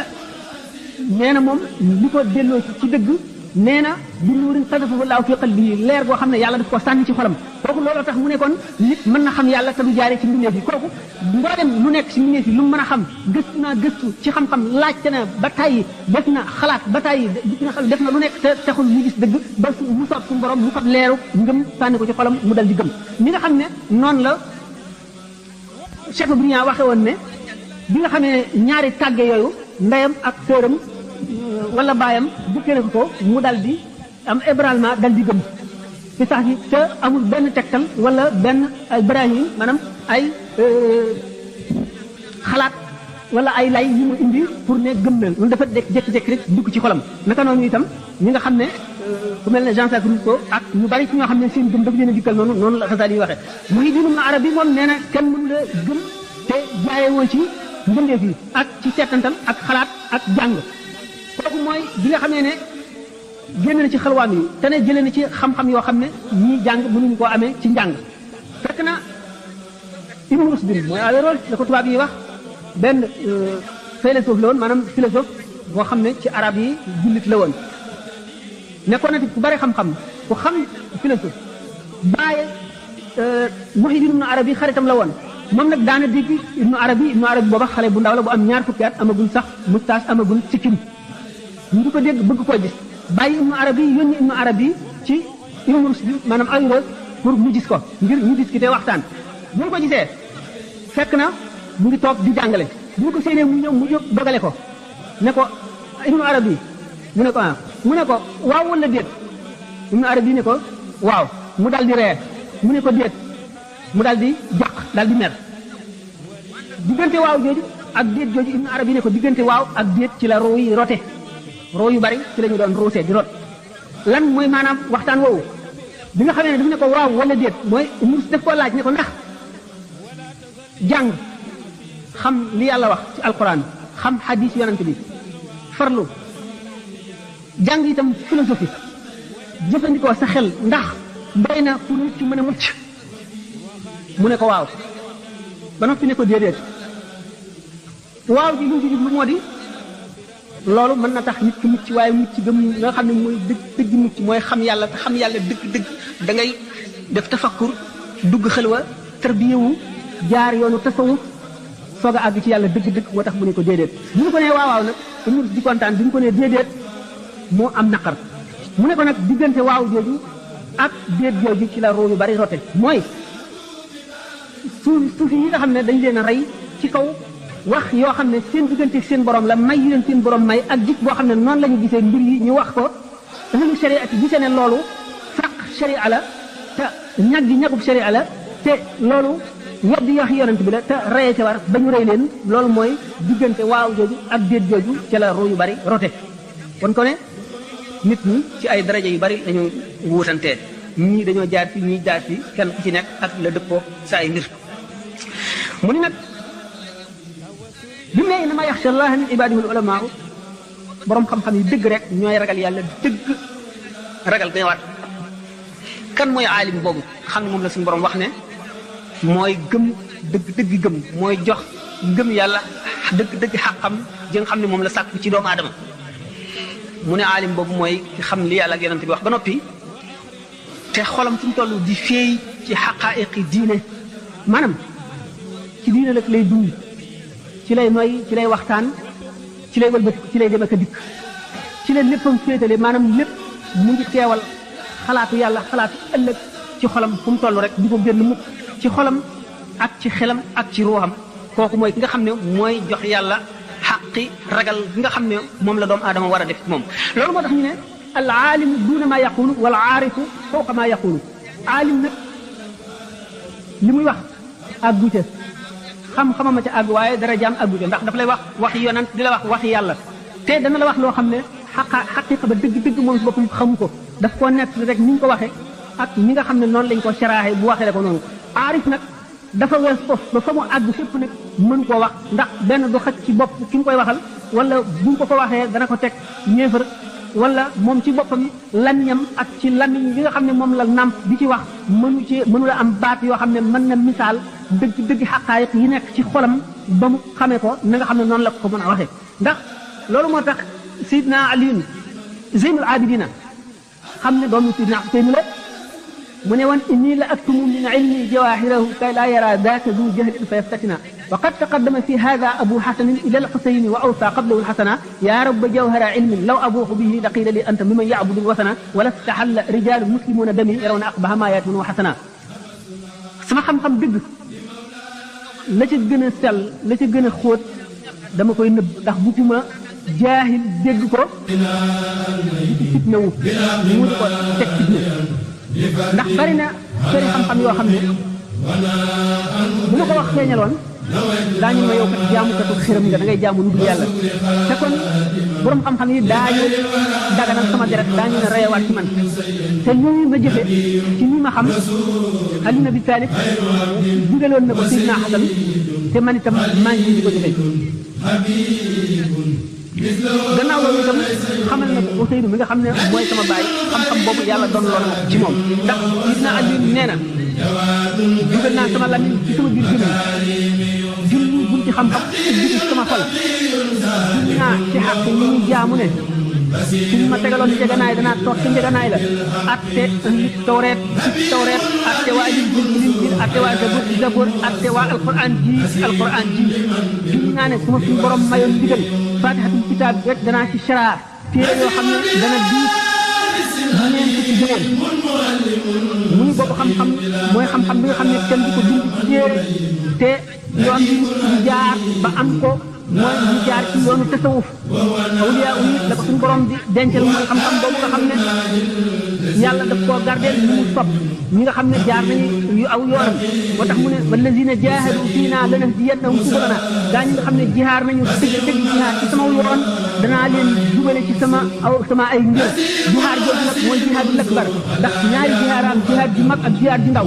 nee na moom li ko delloo ci dëgg nee na bi nuurin qadafahu llaahu fi qalbihi leer goo xam ne yàlla daf ko sànni ci xolam kooku looloo tax mu ne kon nit mën na xam yàlla te du jaaree ci mbindeef yi kooku mboolem lu nekk ci mbindeef yi lu mu mën a xam gëstu ci xam-xam laajte na ba tàyyi def na xalaat ba tàyyi def na lu nekk te taxul mu gis dëgg ba mu soob suñu borom mu fab leeru ngëm sànni ko ci xolam mu dal di gëm ni nga xam ne noonu la Cheikh Briand waxe woon ne bi nga xamee ñaari tàgge yooyu ndeyam ak sëram wala baayam bukkee na ko mu dal di am ébranlement dal di gëm ci sax gi te amul benn tegtal wala benn ay brahim maanaam ay xalaat wala ay lay yu mu indi pour ne gëm na loolu dafa jékki-jékki rek dugg ci xolam naka noonu itam ñi nga xam ne ku mel ne Jean-Jacques Rousseau ak ñu bari ci ñoo xam ne seen gëm dafa leen a dikkal noonu la Xasaali yi waxee Muhyiddin Ibn Arabi moom nee na kenn mënu la gëm te jaayewoo ci mbindeef yi ak ci seetantal ak xalaat ak jàng kooku mooy bi nga xamee ne génn na ci xalwaam yi te ne jëlee na ci xam-xam yoo xam ne ñii jàng mënuñu koo amee ci njàng fekk na Ibn Rushd mooy Averroès la ko tubaab yi wax benn philosophe la woon maanaam philosophe boo xam ne ci arab yi jullit la woon nekkoon na ku bari xam-xam ku xam philosophe bàyyi Muhyiddin Ibn Arabi xaritam la woon moom nag daana dégg Ibn Arabi booba xale bu ndaw la bu am ñaar fukki at amagul sax moustache amagul sikkim ñu di ko dégg bëgg koo gis bàyyi Ibn Arabi yónni Ibn Arabi ci Ibn Rushd maanaam Averroès pour mu gis ko ngir ñu discuter waxtaan bu ñu ko gisee fekk na mu ngi toog di jàngale bu ñu ko séenee mu ñëw mu jóg dogale ko ne ko Ibn Arabi mu ne ko mu ne ko waaw wala déet Ibn Arabi ne ko waaw mu dal di ree mu ne ko déet mu daal di jàq daal di mer diggante waaw jooju ak déet jooju Ibn Arabi ne ko diggante waaw ak déet ci la roo yi rote roo yu bari ci la ñu doon roosee di rot lan mooy maanaam waxtaan woowu bi nga xamee ne daf ne ko waaw wala déet mooy mu def koo laaj ne ko ndax jàng xam li yàlla wax ci alquran xam hadis yonent bi farlu jàng itam philosophie jëfandikoo sa xel ndax doy na pour nit ci mën a mucc mu ne ko waaw ba noppi ne ko déedéet waaw ji lu ci jublu moo di loolu mën na tax nit ki mucc waaye mucc gëm nga xam ne mooy dëgg mucc mooy xam yàlla te xam yàlla dëgg da ngay def tafakkur dugg xelwa tarbiyewu jaar yoonu tasawuf soog a àgg ci yàlla dëgg moo tax mu ne ko déedéet bu ñu ko nee waaw nag umur di kontaan bi ñu ko nee déedéet moo am naqar mu ne ko nag diggante waaw jooju ak déet jooju ci la roo yu bari rote mooy suufi yi nga xam ne dañ leen a rey ci kaw wax yoo xam ne seen diggante seen borom la may yu leen seen borom may ak gis boo xam ne noonu la ñu gisee mbir yi ñu wax ko ahlu sharia ak gisee ne loolu faq sharia la te ñag gi ñagub sharia la te loolu weddi wax yonent bi la te reye ca war ba ñu rey leen loolu mooy diggante waaw jooju ak déet jooju ci la roo yu bari rote kon ko ne nit ñi ci ay daraja yu bari dañoo wuutantee ñii dañoo jaar fi ñii jaar fi kenn ku ci nekk ak la dëppoo sa ay mbir mu ni nag bi mu ne innama yaxsha allaha min ibadihi al ulama borom xam-xam yi dëgg rek ñooy ragal yàlla dëgg ragal gay waat kan mooy aalim boobu xam ne moom la suñu borom wax ne mooy gëm dëgg gëm mooy jox gëm yàlla dëgg xaqam ji nga xam ne moom la sàkku ci doomu aadama mu ne aalim boobu mooy ki xam li yàlla ak yonent bi wax ba noppi te xolam fu mu toll di feey ci xaqaa'iqi diine maanaam ci diine rek lay dund ci lay noy ci lay waxtaan ci lay wëlbati ci lay dem ak a dikk ci lay léppam féetale maanaam lépp mu ngi teewal xalaatu yàlla xalaatu ëllëg ci xolam fu mu toll rek di ko génn mukk ci xolam ak ci xelam ak ci ruuxam kooku mooy ki nga xam ne mooy jox yàlla xaqi ragal bi nga xam ne moom la doomu aadama war a def moom loolu moo tax ñu ne al aalimu duuna maa yaqulu wal aarifu fawqa maa yaqulu aalim nag li muy wax àggu ca xam-xamama ca àgg waaye dara jaam àggu ca ndax daf lay wax waxi yonent di la wax waxi yàlla te dana la wax loo xam ne xaqiqa ba dëgg moom si boppam xamu ko daf koo nekk rek ni ñu ko waxee ak ñi nga xam ne noonu lañ ko saraaxe bu waxee ko noonu aarif nag dafa wees foofu ba fa mu àgg fépp nag mën koo wax ndax benn du xaj ci bopp ki nga koy waxal wala buñ ko waxee dana ko teg ñeefar wala moom ci boppam lamiñam ak ci lamiñ bi nga xam ne moom la nàmp di ci wax mënu la am baat yoo xam ne mën na misaal dëgg xaqaayiq yi nekk ci xolam ba mu xamee ko na nga xam ne noonu la ko mën a waxee ndax loolu moo tax Seydina Aliyun Zeynul Abidina xam ne doomu Seydina Xuseyn la mu ne woon inni la aktumu min ilmi jawahirahu kay laa yara daaka du jahlin fa yaftatina wa qad taqaddama fi hada abu xasanin ila alxusayni wa awsa qablahu alxasana ya rabba jawhara ilmin law abuuxu bihi la qiila li anta miman yacbudu alwasana wala staxalla rijalu muslimuna dami yarawna aqbaha ma yaatuna wa xasana sama xam-xam dëgg la ca gën a sell la ca gën a xóot dama koy nëbb ndax bu ci ma jaahil dégg ko di ci fitna wu mu di ko teg fitna ndax bari na sëri xam-xam yoo xam ne bu ma ko wax feeñaloon daañu ma yow kat jaamukatu xiram nga da ngay jaamu lu dul yàlla te kon borom xam-xam yi daañu daganal sama deret daañu ne reyewaat ci man te ñooñu ma jëfe ci ñi ma xam Ali ibn Abi Talib digaloon na ko Sidna Xasan te man itam maa ngi di ko jëfe gannaaw loolu itam xamal na ko Ousseynou mi nga xam ne mooy sama baay xam-xam boobu yàlla doon lool na ci moom ndax Sidna Ali nee na dugal naa sama lamiñ ci sama biir gémmiñ julli bunti xam-xam ubbi ci sama xol julli naa ci xaq ñi ñu jaamu ne suñu ma tegaloon njëganaay danaa toog ci njëganaay la atte tawreet atte waa Injiil atte waa Zabuur atte waa alquran ji julli naa ne su ma suñu borom mayoon ndigal faatihatul kitaab rek danaa ci sharaa téere yoo xam ne dana diis mu neen ko ci jëmoon mu ni boobu xam-xam mooy xam-xam bi nga xam ne kenn du ko bind ci téere te yoon bi ñu jaar ba am ko mooy ñu jaar ci yoonu tasawuf awliya yi la ko suñu borom di dencal mooy xam-xam boobu nga xam ne yàlla daf koo gardeel ñu mu sopp ñi nga xam ne jaar nañu yu aw yoonam moo tax mu ne wallazina jahadu fiina lanahdiyannahum subulana gaa ñi nga xam ne jihaar nañu dëgg jihaar ci sama yoon danaa leen jubale ci sama ay ngir jihaar jooju nag mooy jihaadul akbar ndax ñaari jihaar am jihaar ji mag ak jihaar ji ndaw